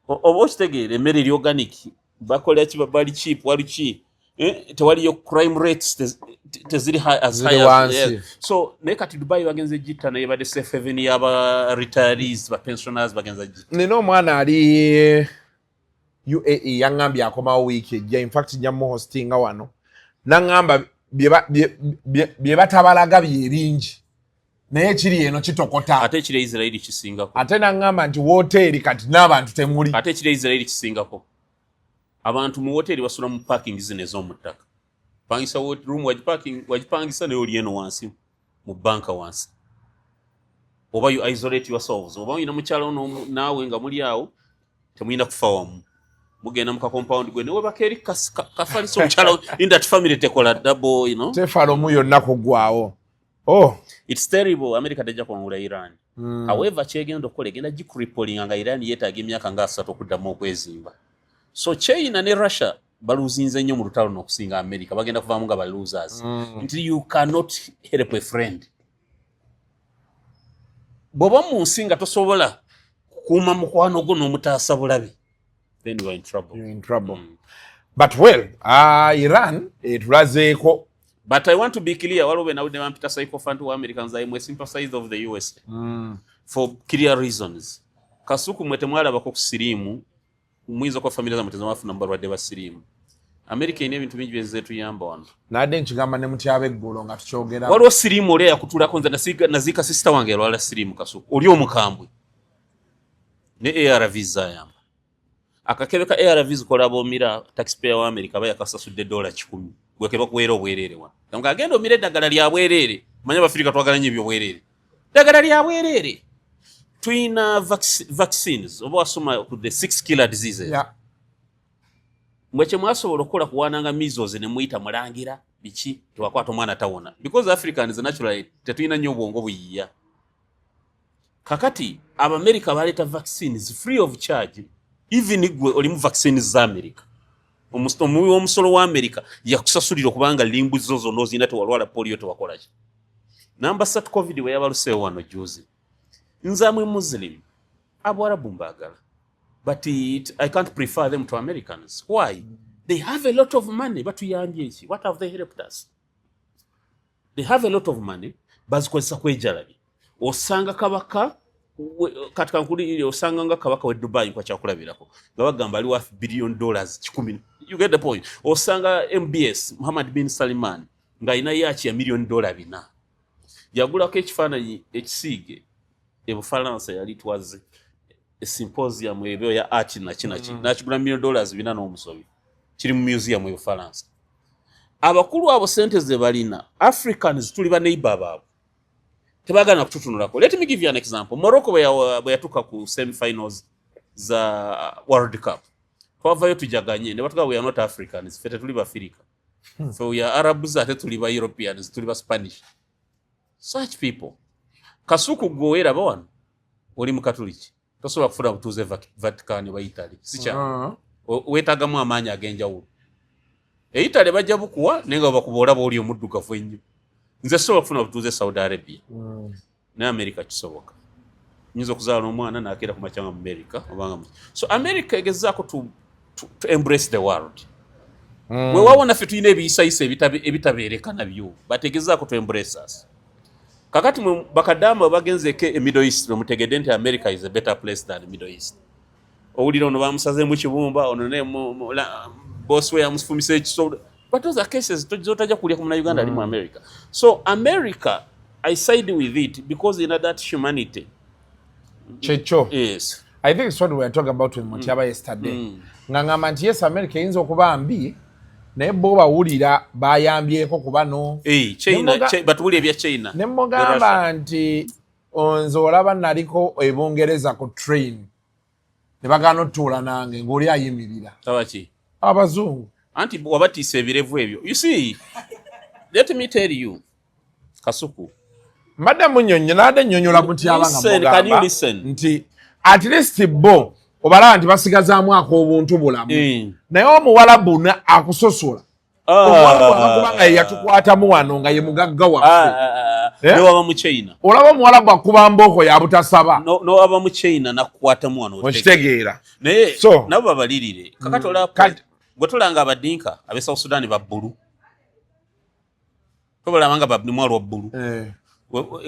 Oba okitegeera, emmere eri organic, bakola ki, bali cheap, wali ki, eh, tewaliyo crime rates teziri as Ziri high as, wansi. Yeah. So naye kati Dubai bagenze gitta, naye badde safe haven y'aba retirees, ba pensioners, bagenza gitta. Nina omwana ali UAE, yaŋŋambye akomawo wiiki ejja. Infact nja muhostinga wano. Naŋŋamba bye batabalaga bye bingi, naye ekiri eno kitokota. Ate ekiri Israeli kisingako. Ate naŋŋamba nti woteeri kati n'abantu temuli. Ate ekiri Israeli kisingako. Abantu mu woteeri basula mu parking zino ez'omu ttaka. Pangisa room, wagipangisa, naye oli eno wansi mu banka wansi. Oba you isolate yourselves, oba oyina mukyalo naawe nga muli awo, temulina kufa wamu, mugenda mu kacompound gwe newebaka eri kafalisa omukyalo in that family tekola double. Tefalomu yonna kuggwawo, oh. It's terrible. America tejja kuwangula Iran. However, kyegenda okukola, egenda gicripplinga nga Iran yeetaaga emyaka nga 30 okuddamu okwezimba. So China ne Russia baluzinze nnyo mu lutalo n'okusinga America. Bagenda kuvaamu nga ba losers. Nti you cannot help a friend. Bw'oba mu nsi nga tosobola kukuuma mukwano gwo n'omutaasa bulabe, then you are in trouble. You're in trouble. But well, Iran etulazeeko. But I want to be clear, waliwo be nawulidde bampita sycophant wa Americans. I am a sympathizer of the USA for clear reasons. Kasuku, mwe temwalabako ku siriimu, muyinza okuba famire zammwe tezamwafuna mu balwadde ba siriimu. America erina ebintu bingi byezetuyamba wano. Nadde nkigamba ne mutyaba eggulo nga tukyogera. Waliwo siriimu oli eyakutulako. Nze naziika sister wange yalwala siriimu. Kasuku, oli omukambwe ne ARVs zayamba. Akakebe ka ARVs kolaba omira, taxpayer wa America aba yakasasudde $100, gwe kebakuweera obwereere wano. Nga agenda omira eddagala lya bwereere. Manye Abafirika twagala nnyo ebyobwereere. Ddagala lya bwereere. Tuyina vaccines, oba wasoma ku the six killer diseases. Mwe kye mwasobola okukola kuwaananga measles ne muyita mulangira biki, tewakwata omwana tawona, because Africans naturally tetulina nnyo obwongo buyiya. Kakati Abamerika baleeta vaccines free of charge. Even gwe olimu vaccines za America, omuwi w'omusolo wa America yakusasulira okubanga limbu zo zonna ozirina, tewalwala polio, tewakolaki. Namba 3, COVID bwe yabaluseewo wano juzi, nze amwe Muslim, Abwarabu mbaagala, but I can't prefer them to Americans. Why? They have a lot of money. Batuyambye ki? What have they helped us? They have a lot of money, bazikozesa kwejalabya. Osanga kabaka kati kankuli, osanga nga kabaka we Dubai, nkwa kyakulabirako, nga bagamba ali worth $100 billion. You get the point? Osanga MBS, Muhammad bin Salman, ng'alina yacht ya $4 million. Yagulako ekifaananyi ekisiige e Bufalansa, yali twaze symposium ebyo ya art naki naki, nakigula $4 million n'omusobi, kiri mu museum e Bufalansa. Abakulu abo sente ze balina, Africans tuli ba neighbor baabwe, tebagana kututunulako. Let me give you an example. Morocco bwe yatuuka ku semifinals za World Cup, twavayo tujaganye ne batuga, "We are not Africans, ffe tetuli Bafirika, fe we are Arabs, ate tuli ba Europeans, tuli ba Spanish." Such people. Kasuku, gwe weeraba wano oli Mukatuliki, tosobola kufuna butuuze Vatican oba Italy, si kya weetaagamu amaanyi ag'enjawulo. E Italy bajja bukuwa, naye nga bakuba olaba oli omuddugavu ennyo. Nze sobola kufuna butuuze Saudi Arabia, naye America kisoboka. Nyinza okuzaala omwana nakeera ku makya nga mu America obanga so America egezaako to embrace the world. Weewaawo naffe tulina ebiyisayisa ebitabeereka nabyo, but egezaako to embrace us. Kakati mwe bakadaama bagenzeeko e Middle East, bwemutegedde nti America is a better place than Middle East. Owulira ono bamusazeemu kibumba, ono ne boss we yamufumise ekisolo, but those are cases zotajja kulya ku Munnayuganda ali mu America. So America, I side with it because in that humanity. Kyekyo. Yes. I think it's what we were talking about with Mutyaba yesterday, nga ngamba nti yes, America eyinza okuba mbi, naye bo bawulira bayambyeko ku bano. Hey, China, batuwulira ebya China. Ne mugamba nti nze olaba naliko e Bungereza ku train ne bagaana otutuula nange ng'oli ayimirira. Tabaki? Abazungu. Anti wabatiisa ebirevu ebyo. You see, let me tell you, Kasuku. Mbadde munyonyo, nadde nnyonnyola Mutyaba nga mugamba nti at least bo obalaba nti basigazaamu ak'obuntu bulamu, naye Omuwalabu akusosola. Omuwalabu akakuba nga ye yatukwatamu wano nga ye mugagga waffe. Eh? Newaba mu China. Olaba omuwalabu akuba mbooko ya butasaba. Nowaba mu China nakukwatamu wano. Okitegeera? Naye So nabo babalirire. Kakati olaba gwe tolanga abadinka abe South Sudan babbulu, tobalaba nga bamwalwa bbulu.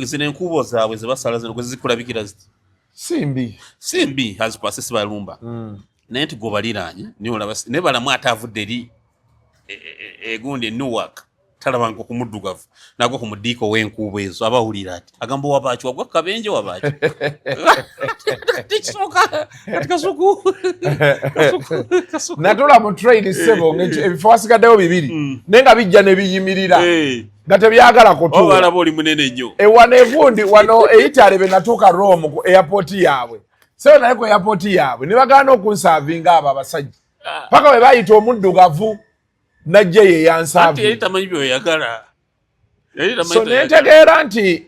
Zino enkubo zaabwe zebasala zino gwe zikulabikira ziti. Simbi. Simbi azikwase sibalumba, naye nti gweobaliraanye naye balamu ate avudde eri egundi enewark, talabanga okumuddugavu nagwo ku mudiiko w'enkuubo ezo, abawulira ati agamba wabaaki wagwa kabenje wabaaki tekisoboka. Kati Kasuku, Kasuku. Natula mu train, ssebo, ebifo wasigaddewo bibiri, naye nga bijja ne biyimirira. Nga tebyagala kutuula. Obalaba oli munene nnyo. Ewano egundi wano eyitale be natuuka Rome ku airport yaabwe. Sebo naye ku airport yaabwe ne bagaana okunsaavinga abo abasajja. Paka bwe bayita omuddugavu najja ye Anti yansaavinga. yali tamanyi byoyagala. Yali tamanyi So byoyagala. nentegeera nti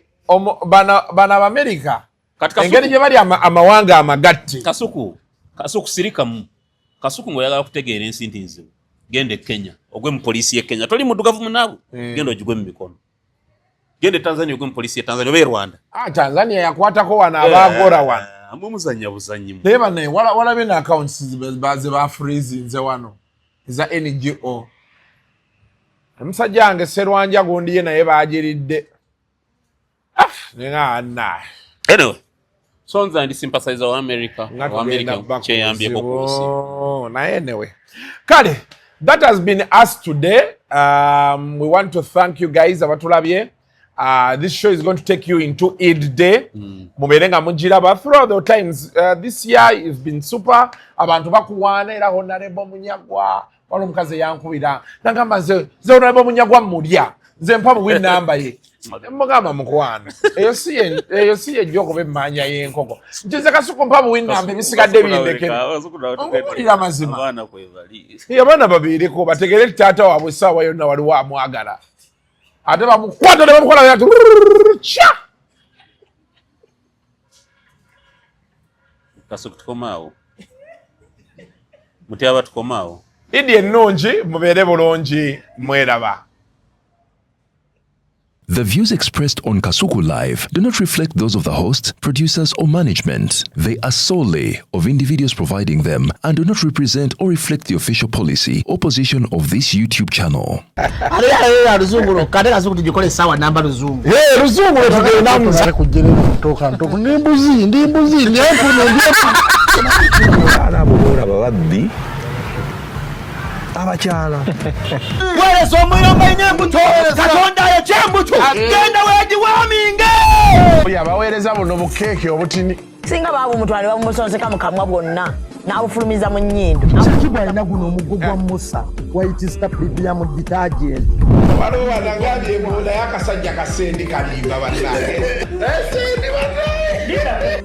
bano Abamerika Kati Kasuku- engeri gye bali amawanga amagatte. Kasuku, Kasuku sirikamu. Kasuku ng'oyagala kutegeera ensi nti nzibu. Genda e Kenya, ogwe mu poliisi y'e Kenya. Toli muddugavu munaabwe. Genda ogigwe mu mikono. Genda e Tanzania ogwe mu poliisi y'e Tanzania oba e Rwanda. Tanzania yakwatako wano abaagora wano. Mwe muzannya buzannyi. Naye banne walabye ne accounts ze bafreezinze wano eza NGO. Omusajja wange Sserwanja gundi ye naye baagiridde. Nenga. Anyway, so nze ndi sympathizer wa America. Nga Wa America tugenda kyeyambyeko ku nsi. bakuzibu. Naye anyway. Kale, that has been us today. We want to thank you guys abatulabye. This show is going to take you into Eid Day. Mubeere nga mugiraba throughout the times. This year has been super. Abantu bakuwaana era Honorable Munyagwa. Waliwo omukazi eyankubira. Nagamba nze Honorable Munyagwa mmulya. Nze mpa buwi namba ye. Mugamba mukwano. Eyo si yejja okuba emmanja y'enkoko. Nti nze Kasuku mpa buwi namba ebisigadde bindekere. Nkubuulira amazima. Abaana kwe bali. Abaana babiireko bategere nti taata waabwe essaawa yonna waliwo amwagala. Ate bamukwata ne bamukola ati kya. Kasuku tukomaawo. Mutyaba tukomaawo. Idi ennungi mubeere bulungi mweraba. The views expressed on Kasuku Live do not reflect those of the hosts, producers, or management. They are solely of individuals providing them and do not represent or reflect the official policy or position of this YouTube channel. Ate luzungu lwokka, ate Kasuku tugikole essaawa namba luzungu. Luzungu lwe tugendamu. Kujjerera ntoka ndi mbuzi ndi mbuzi ndi empunu ndi Abaana abo boolaba babbi abakyala. Weereza omuyomba nnyo embuto. Katonda ayokye embuto. Genda weegiwaaminge. Oyo abaweereza buno bukeeke obutini. Singa baabumutwala ne babumusonseka mu kamwa bwonna n'abufulumiza mu nnyindo. Kibwa alina guno omuggo gwa Musa White Star Premium Detergent. Waliwo wanagambye mbu naye akasajja kasendi kalimba bannange. Naye sendi bannange.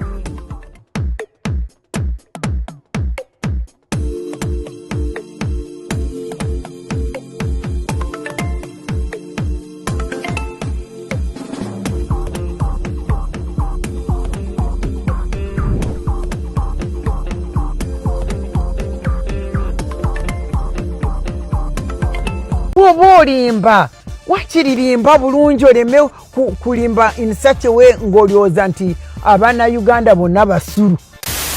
Bw'oba olimba wakiririmba bulungi oleme kulimba in such a way ng'olowooza nti Abannayuganda bonna basiru.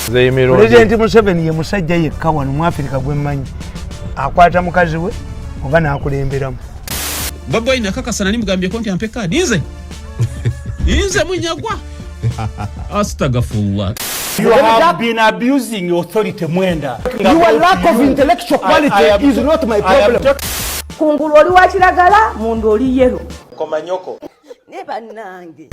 Pulezidenti Museveni ye musajja yekka wano mu Afirika gwe mmanyi akwata mukazi we oba n'akulemberamu. Bobi Wine akakasa nali mugambyeko nti ampe kaadi nze. Nze Munyagwa. Astagfirullah. You have been abusing authority, Mwenda. Your lack of intellectual quality is not my problem. Kungulu oli wa kiragala, munda oli yellow. Komanyoko. Ne bannange.